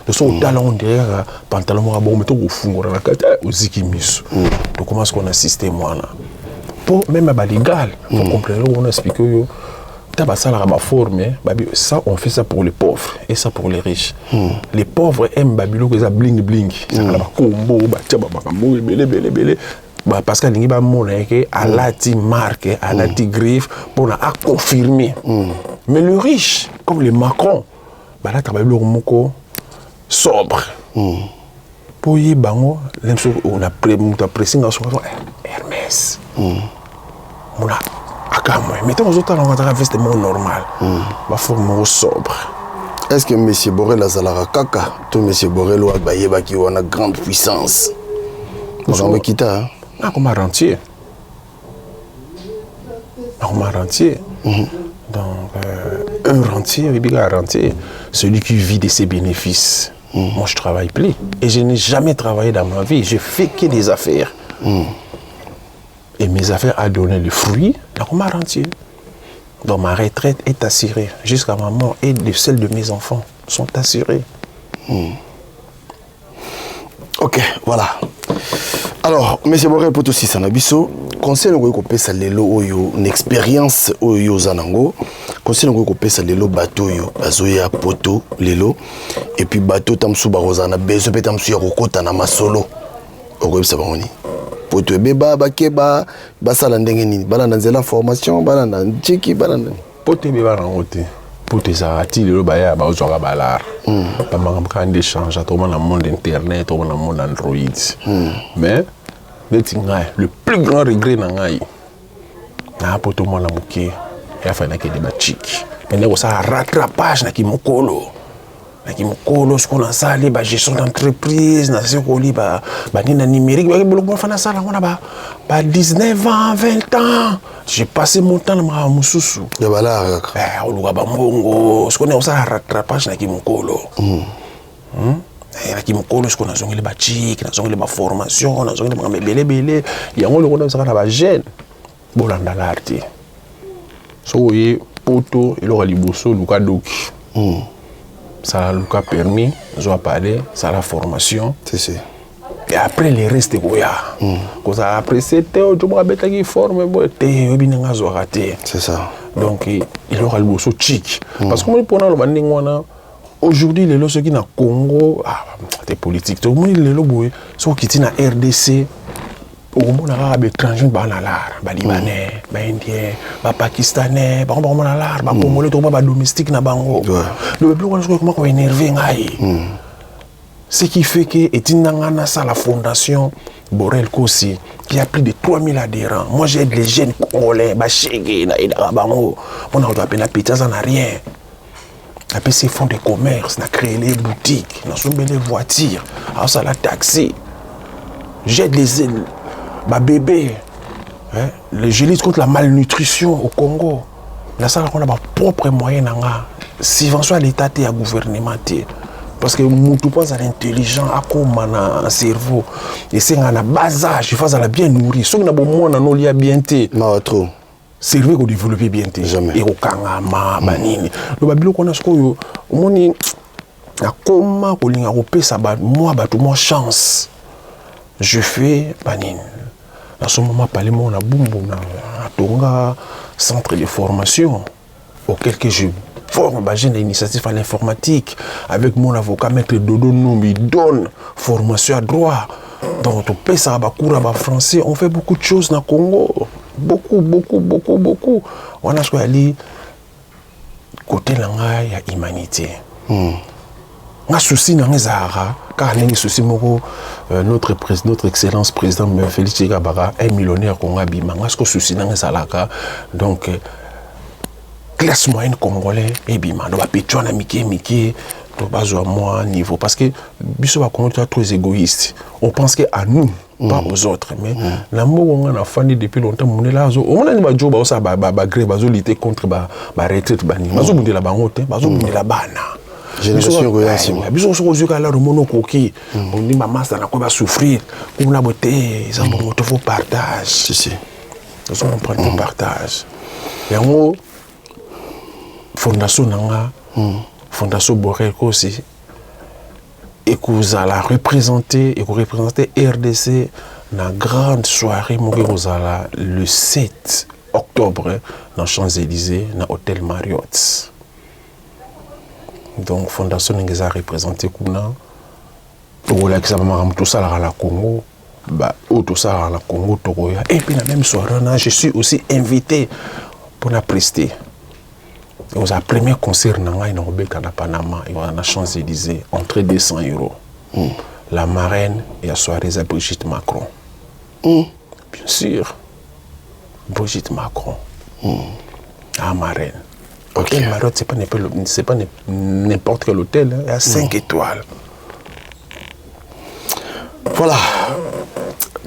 So otala, on dirait kaka pantalon moko abongo, me tokofungola na kati, oziki miso. Tokoma sikoyo na système wana mpo même ya balégal, faut comprendre eloko wana. Explique oyo ta basalaka baforme babi, ça on fait ça pour les pauvres et ça pour les riches. Les pauvres aiment babiloko eza bling bling, ezaka na bakombo, batia bamakambo ebele ebele ebele, parce que alingi bamona ye ke alati marque, alati griffe mpona aconfirmer. Mais le riche, comme les Macron, balataka babiloko moko sobre mpo oyeba yango. Moto apresi nga soki Hermès, mona akamwe, mais ntango ozotala yango, azaka veste moko normal, baforme moko sobre. Est ce que monsieur Borel azalaka kaka to monsieur Borel oyo bayebaki wana, grande puissance, makambo ekita? Nakoma rentier, nakoma rentier. Donc un rentier, oyebi kaka rentier, celui qui vit de ses bénéfices. Moi, je travaille plus et je n'ai jamais travaillé dans ma vie. Je fais que des affaires et mes affaires a donné le fruit. Nakoma rentier. Donc ma retraite est assurée jusqu'à ma mort et de celle de mes enfants sont assurées. Ok, voilà. Alors, monsieur Borel, po tosisa na biso, conseil okoki kopesa lelo oyo na expérience oyo yo oza nango, conseil okoki kopesa lelo bato oyo bazoya poto lelo, et puis bato ta mosusu bakozala na besoin mpe ta mosusu ya kokɔta na masolo, okoyebisa bango nini? Poto ebeba, bakeba, basala ndenge nini? Balanda nzela formation, balanda ntiki, balanda Poto ebeba nango te. Poto ezalaka ti lelo, baya bazwaka balare, bamakambo kaka nde change. Tokoma na monde internet, tokoma na monde Android. Mais neti ngai, le plus grand regret na ngai naa poto mwana moke, yafa nakende bachiki, mais nde kosala rattrapage naki mokolo, naki mokolo. Sikoyo nasali bagestion d'entreprise, nasekoli banini na numérique, biloko mafa nasala yango na ba 19 ans, 20 ans. J'ai passé mon temps na makambo mosusu. Ya balare kaka. Oluka bambongo. Sikoyo nde kosala rattrapage naki mokolo, naki mokolo. Sikoyo nazongeli bachike, nazongeli baformation, nazongeli makambo ebele ebele. Yango eloko nabisaka na bajeune, bolanda l'art te. Soki oye poto, eloko ya liboso, luka doki, sala, luka permis, zwa pale, sala formation. Si, si. Et après, le reste ekoya. Kozala pressé te. Oyo moko abetaki forme boye te, oyebi ndenge azwaka te. C'est ça. Donc eloko ya liboso, chik, parce que omoni, mpona aloba ndenge wana, aujourd'hui lelo soki na Congo, ah, te politique te, omoni lelo boye, soki okiti na RDC, okomona kaka baétranger baa na lar, balibanais, baindien, bapakistanais, bango bakomona lar, bacongolais tokoma badomestique na bango. Donc biloko wana soki ekoma koénerve ngai, ce qui fait que etinda nga nasala fondation Borel Kosi qui a plus de 3000 adhérents. Moi, j'aide les jeunes congolais bashege, nayedaka bango mpona kozwa pena petit aza na rien, napesi fonds de commerce, na créer les boutiques, nasombeli voiture, aosala taxi. J'aide les babébé, hein, je lutte contre la malnutrition au Congo. Nasalaka na bapropre moyen na nga, subvention ya l'état te, ya gouvernement te, parce que mutu mpo azala intelligent, akóma na cerveau, esengaka na bas âge il faut azala bien nourri. Soki na bomwana nolia bien te, non, trop. Cerveau ekodéveloppe bien te, ekokangama banini. Loba biloko wana. Sikoyo omoni, nakoma kolinga kopesa mwa bato mwa chance. Je fais banini. Nasomba mwa palais moko na Bumbu, na natonga centre de formation auquel que je forme ba jeune initiative à l'informatique avec mon avocat maître Dodo Numbi donne formation à droit. Donc topesaka bacours ya bafrançais, on fait beaucoup de choses na Congo, beaucoup beaucoup beaucoup beaucoup. Wana soki ali côté na ngai ya humanité, nga souci na nga ezalaka kaka ndenge souci moko, notre excellence président Félix Tshisekedi abaka un millionnaire Kongo abima. Nga siko souci na nga ezalaka donc classe moyenne congolais ebima, donc bapeti wana mike mike to bazwa mwa niveau, parce que biso bakongo toza trop égoïste, on pense que à nous, pas aux autres. Mais na mboka nga nafandi depuis longtemps, mondele azo omonani bajo baosala bagrève, bazolutter contre baretraite, banini, bazobundela bango te, bazobundela bana. Génération ekoya nsima. Biso soki ozwi kaka laro omoni okoki ondi bamasa na ko basouffrir kuna bo te, eza bongo to faut partage. Si si. Ozo comprendre, faut partage. Yango fondation na nga, fondation Borel Kosi, ekozala représente, ekoreprésente RDC na grande soirée moko ekozala le 7 octobre na Champs-Élysées, na hôtel Marriott. Donc fondation ndenge eza représente kuna, tokolakisa bamakambo tosalaka na Congo, oyo tosalaka na Congo tokoya. Et puis na même soirée wana, je suis aussi invité mpona prester. Ekozala premier concert na ngai na kobeta na Panama, ekozala na Champs-Élysées, entrée 200 euros. La marraine ya soirée eza Brigitte Macron. Bien sûr, Brigitte Macron ah, marraine. Hôtel Marriott, c'est pas n'importe quel hôtel, hein. Il y a 5 étoiles. Voilà.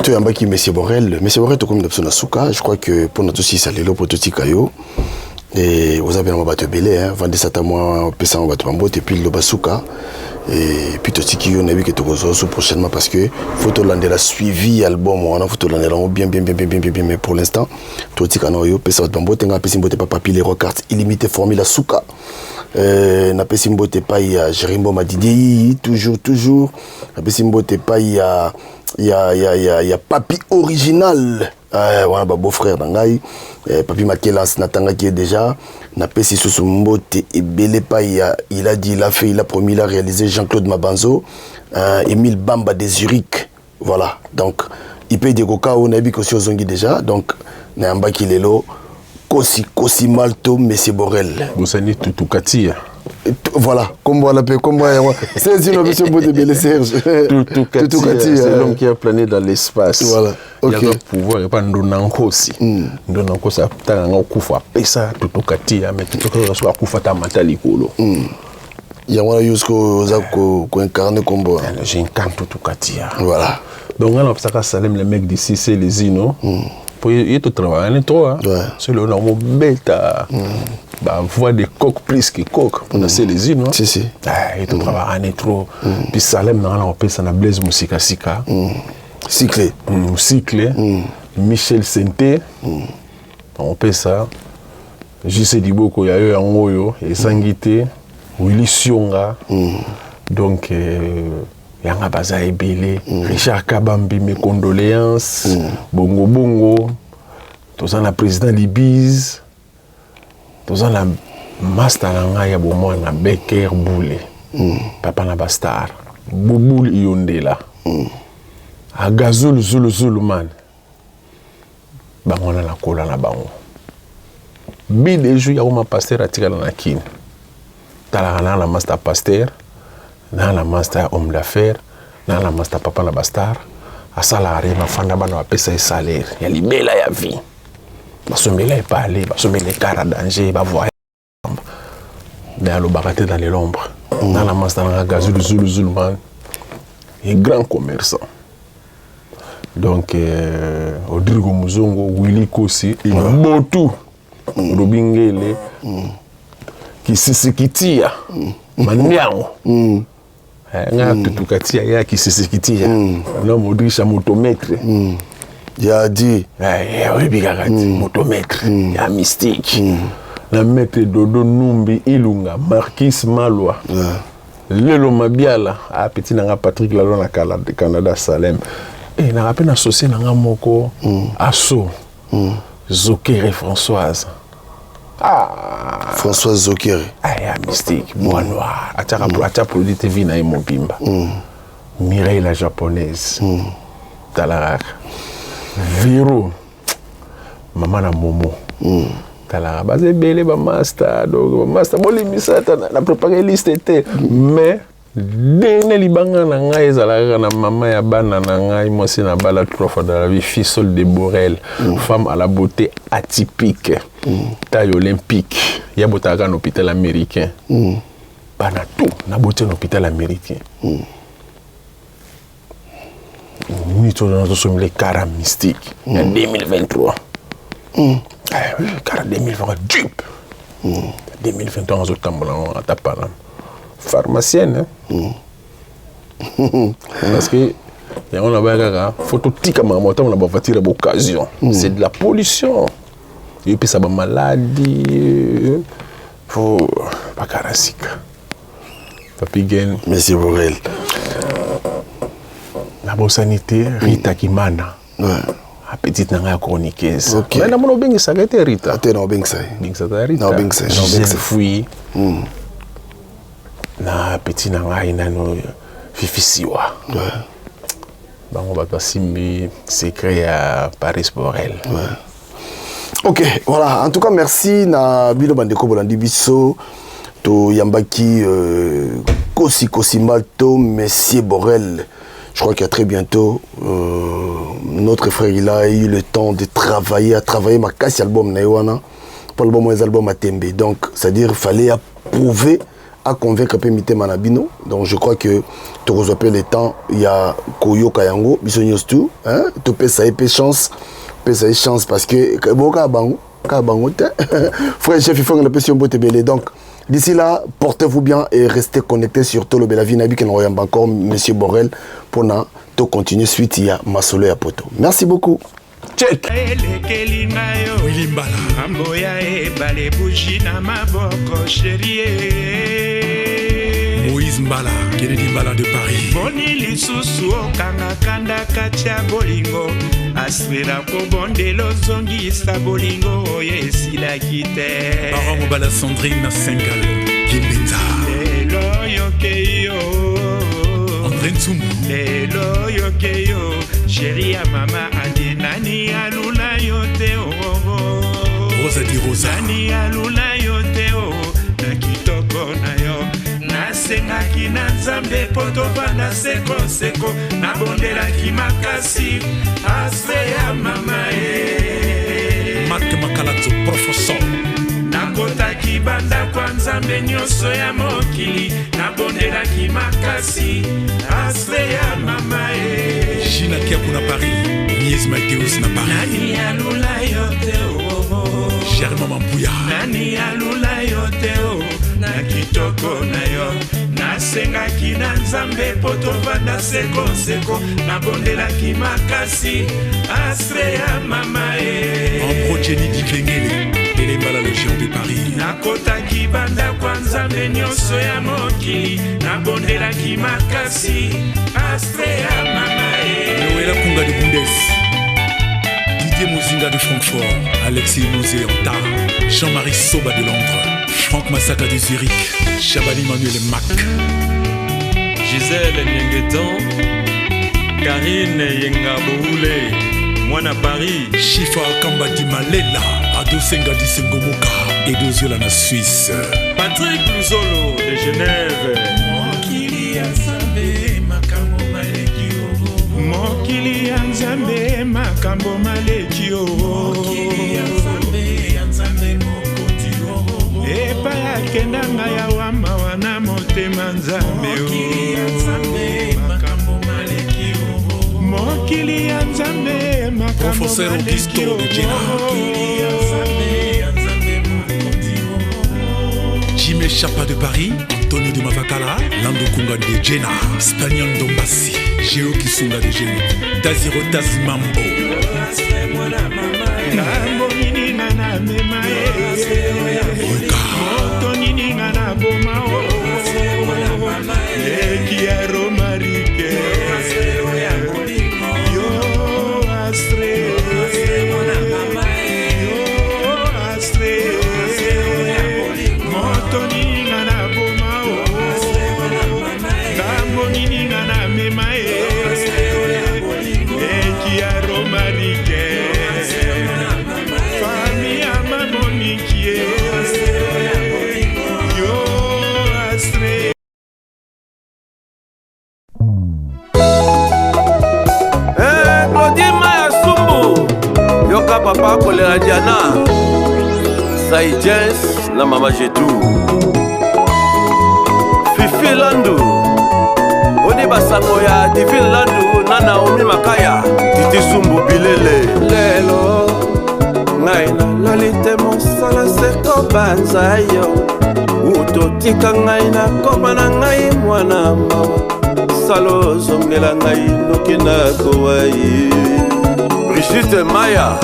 Toyambaki monsieur Borel. Monsieur Borel, tokomi na biso na suka. Je crois que mpona tosisa lelo, mpo totika yo, e oza mpe na mwa bato ebele, vandisa ata mwa opesa mwa bato bambote, puis liloba suka, et puis totiki yo. Nayebi ke tokozwa so prochainement, parce que faut tolandela suivi album wana, faut tolandela yango bien bien bien bien bien bien. Mais pour l'instant totika na oyo, opesa bato bambote. Nga apesi mbote pa Papi Leroy, carte illimité, formule suka. Napesi mbote epai ya Jérimbo Madidi, toujours toujours. Napesi mbote epai ya Papi Original, wana ba beau frère na ngai, Papi Makelans, natangaki ye déjà. Napesi susu mbote ebele epai ya il a dit, il a fait, il a promis, il a réalisé, Jean-Claude Mabanzo, Émile Bamba de Zurich. Voilà, donc Ipe Diegoka oyo nayebi kosi ozongi déjà. Donc nayambaki lelo Kosi Kosi Malto, monsieur Borel. Bosani Tutukatia. Voilà, comme voilà, comme moi, c'est une monsieur mbote ebele, Serge. Tutukatia, c'est l'homme qui a plané dans l'espace. Voilà. Ok. Il y a pouvoir, il y a pas Ndona Nkosi. Ndona Nkosi, atanga okufa, apesa Tutukatia, mais Tutukatia so akufa ta mata likolo. Yango wana yo sikoyo oza koincarne kombo. J'incarne Tutukatia. Voilà. Donc nga napesaka Salem, le mec d'ici, c'est les Zino. Po ye totravaille trop, hein. C'est le na mobeta bavoix de coq plus que coq mpona se les Zino. Si si. Ye totravaille trop. Puis Salem na nga na kopesa na Blaise Mosikasika. Cycle. Cycle. Michel Sente. Opesa JC Liboko ya yo yango oyo ezangi te, Willy Sionga. Donc yanga baza ebele. Richard Kabambi, mes condoléances. Bongo bongo toza na président Libise, toza na master na ngai ya bomwana Beker Bule, papa na bastar Bubul Iyondela, Agazulu Zulu Zulu man, bango wana nakola na bango. Bideju ya koma pasteur atikala na Kini. Talaka naa na master pasteur, naa na master homme d'affaires, naa na master papa na bastar. Asalaka rien, afanda, bana bapesa ye salaire ya libela ya vie, basombela epale, basombela ekara danger, bavoyage, mais alobaka te dans l'ombre. Naa na master nanga Gazulu Zulu Zulu man et grand commerçant. Donc Rodrigo Muzongo, Willy Kosi, Botu Olobi Ngele, Kisisikitia Mandiango, nga tutuka tia ya Kisisikitia na Modrisha motomètre. Ya di. Oyebi kaka ti motomètre ya mystique na maître Dodo Numbi Ilunga, Marquis Malwa, lelo Mabiala, ah, petit nanga Patrick Lalo na Canada, Salem. Eh, naka mpe na associé na nga moko mm. aso mm. Zokere Françoise. Ah. Françoise Zokere. Ah, ya mystique, bois mm. noir. Atiaka mm. atia produit TV na ye mobimba. Mm. Mireille la japonaise. Mm. Tala kaka. Vero. Mama na Momo. Mm. Tala baza ebele ba master donc ba master bolimbisa ata na préparer liste te mais Dene libanga na ngai ezalaka kaka na mama ya bana na ngai mwasi na bala trois fois dans la vie fille seule de Borel mm. femme à la beauté atypique mm. taille olympique ya botaka kaka na hôpital américain mm. bana tout na beauté na hôpital américain mm. nini tozana tosomela kara mystique ya mm. 2023 mm. eh, kara 2023 dupe mm. 2023 azotambola yango ata panama pharmacienne mm. parce que yango nabaya kaka fo totika makambo ntango na bavoiture ya baoccasion mm. c'est de la pollution eyopesa bamaladi fo bakara sika papi gen monsieur borel nabosani te rita kimana ouais. Petite na ngai ya chroniqueuse okay. Mais namona obengisaka ye te rita te naobengisa ye bengisaka rita naobengisa ye Gisèle Fui mm. na petit na ngai nano Fifi Siwa ouais. Bango bato basimbi secret ya Paris Borel ouais. Ok, voilà. En tout cas, merci na bino bandeko bolandi biso. Toyambaki euh, Kosi Kosimbalto, Monsieur Borel. Je crois qu'à très bientôt, euh, notre frère, il a eu le temps de travailler, à travailler makasi album na ye wana. Pour l'album, les albums à Tembe. Donc, c'est-à-dire, il fallait approuver, à convaincre pe mitema na bino. Donc, je crois que tokozwa pe le temps ya koyoka yango, biso nyonso tout, hein, topesa ye pe chance, pesa ye chance parce que boka bango, kaka bango te. Frère chef, il faut que napesi yo mbote ebele. Donc, d'ici là, portez-vous bien et restez connectés sur Tolobela Vie. Nabi Ken Royamba encore, Monsieur Borel, pour na to continuer suite ya masolo ya poto. Merci beaucoup. Check. Elekeli ngai yo Willy Mbala. Ngambo ya ebale bougie na maboko chérie. Moïse Mbala, Kennedy Mbala de Paris. Boni lisusu okanga kanda kati ya bolingo aswela kobondela ozongisa bolingo oyo esilaki te. Parent mobala Sandrine na Sengal Kimbenza. Lelo yoke yo André Ntsumbu. Lelo yoke yo chéri ya mama adi nani alula yo te oh, oh, oh. Rosa di Rosa. Nani alula yo te oh, na kitoko na yo nasengaki na nzambe mpo tovanda sekoseko nabondelaki makasi ase ya mama e Marc Makalato, professeur. Nakotaki bandako ya nzambe nyonso ya mokili nabondelaki makasi ase ya mama e Gina Kiaku na Paris, Mies Mateus na Paris. Nani alula yo te oh, oh. Germain Mampuya. Nani alula yo te oh, na kitoko na yo nasengaki na nzambe mpo tovanda sekoseko nabondelaki makasi astre ya mama e Ambro Jenny Diklengele, Elembala le géant de Paris. Nakotaki bandako ya nzambe nyonso ya mokili nabondelaki makasi astre ya mama e Noëlla Kunga de Bundes, Didier Mozinga de Francfort, Alexis Mouzé Anta, Jean-Marie Soba de Londres, Franck Masaka de Zurich, Chabani Manuel Mac. Gisèle Niengetan, Karine Yenga Boule, Mwana Paris. Chifa Kamba di Malela, Ado Senga di Sengomoka, Edo Ziola na Suisse. Patrick Luzolo de Genève. Mokili ya Nzambe makambo maleki o. Mokili ya Nzambe makambo maleki o. Mokili ya Nzambe ya Nzambe mokonzi o. Epai akenda ngai awa mawa na motema Nzambe o. Mokili ya Nzambe makambo maleki o. Mokili ya Nzambe makambo Professeur maleki Augusto o. de Jena. Mokili ya Nzambe ya Nzambe mokonzi o. Jimé Chapa de Paris, Antonio de Mavakala, Lando Kunga de Jena, Spaniel Ndombasi, Géo Kisunga de Geno, Taziro Tazimambo. Ngambo nini nga na mema ye? Moto nini nga na boma o? Leki ya Romarike. Yo Papa kolela Diana Sai Jens na mama Jetou Fifi Landu Boni basango ya Divine Landu na Naomi Makaya Titi Sumbu Bilele Lelo ngai nalali te mosala se kobanza yo utotika ngai nakoma na ngai mwana mawa sala ozongela ngai noki nakowa ye Brigitte Maya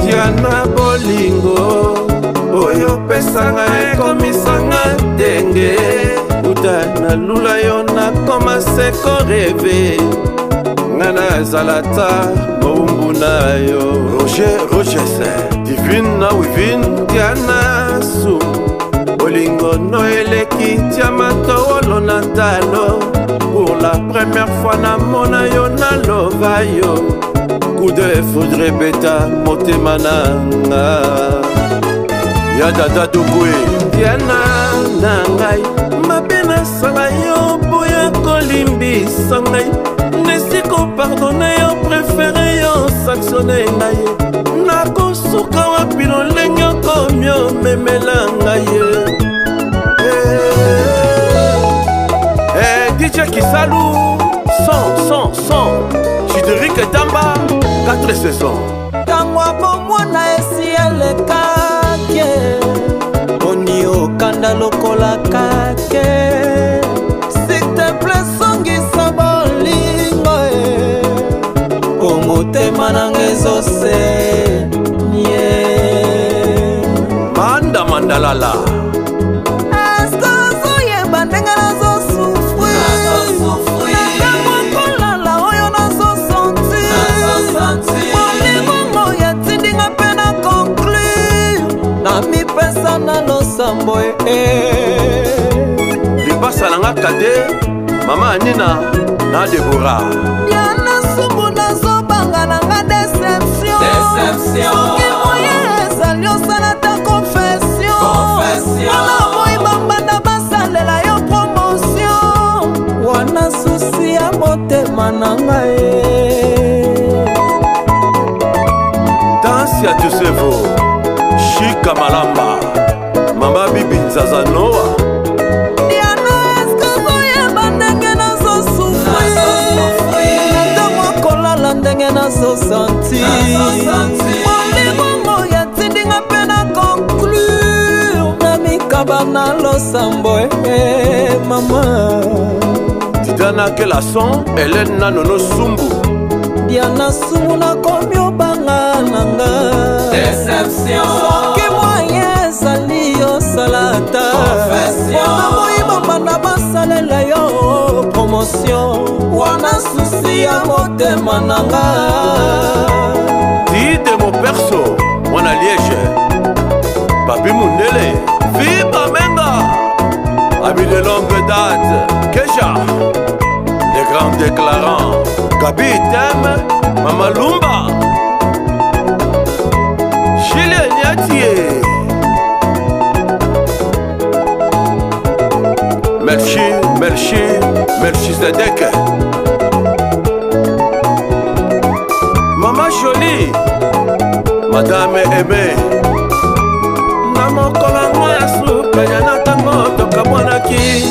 Diana bolingo oyo opesanga ekomisanga ndenge uta nalula yo nakoma se koreve nga nazala ta mowumbu na yo Roger Roges Divine na Wivine Diana su bolingo no eleki diama towolo na talo pour la première fois namona yo nalova yo coup de foudre ebeta motema na nga ya dada dokwe diana na ngai mabe nasala yo boya kolimbisa ngai nesi kopardone yo prefere yo sanctionne ngai nakosuka wapi lolenge okomi omemela ngai ye eh, eh, dj kisalu son son son Chideric Tamba 4 saisons ntango ya bomwana esi elekaki boni okanda lokola kake siteple songisa bolingo e po motema nanga ezose nye manda mandalala eske ozoyeba ndenge nazosufri natango kolala oyo nazosanti bolingo oyo etindinga mpe na conclure namipesa na losambo e lipasa na nga kade mama anina na debora diana sumbu nazobanga na nga deception soki moye ezali osala ta confession wana boyi bambanda basalela yo promotion wana susi ya motema na ngai danse ya tusevo shika malamba mama bibi nzaza noa diana eske ozoyeba ndenge nazosufri na ntango akolala ndenge nazosanti bolingo oyo atindinga mpe na conclure na mikaba na losambo e mama titana kelason helene na nono sumbu diana sumu nakomi obanga na nga soki moye ezali osala ata mpona boyi bambanda basalela yo promotion wana susi ya motema na nga tide moperso mwana liege papi mundele fiba menga ami de longue date keja les grands déclarants gabi tem mama lumba Julien Niatie Merci, merci, merci Zedek. Maman Jolie, Madame Aimée. Na mokolo yango ya suka ya na ntango tokabwanaki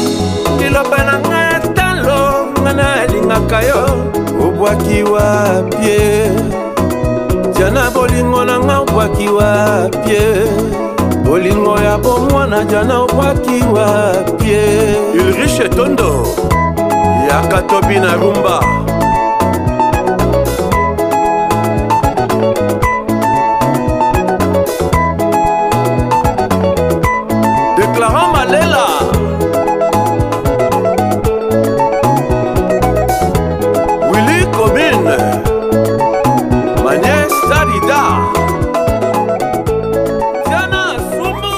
liloba na ngai ya talo nga nalingaka yo obwaki wapie jana bolingo na nga obwaki wapie bolingo ya bomwana jana obwaki wapie Ulrich Tondo yaka tobi na rumba Déclarant Malela Willy Commune Magnès Tarida Diana Sumbu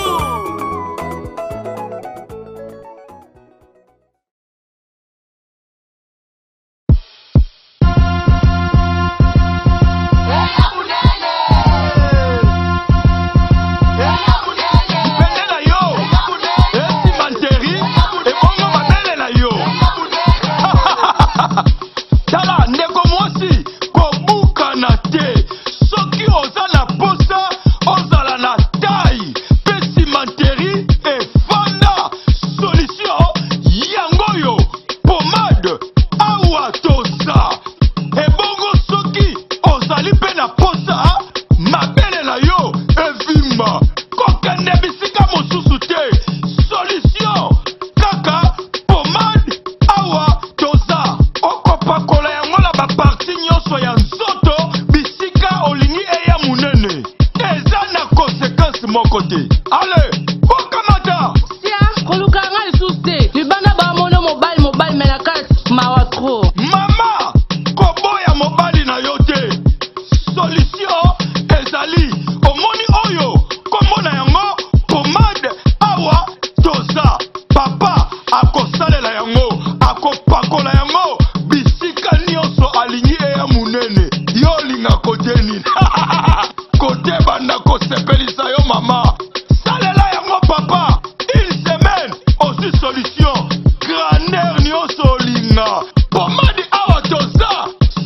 nga Pomade awa toza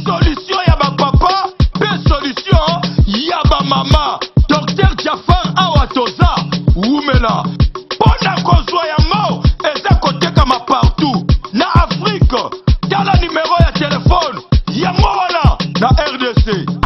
solution ya ba papa pe solution ya ba mama. Docteur Jafar awa toza wumela. Pona kozwa yango eza kotekama partout na Afrique. Tala numero ya telephone yango wana na rdc.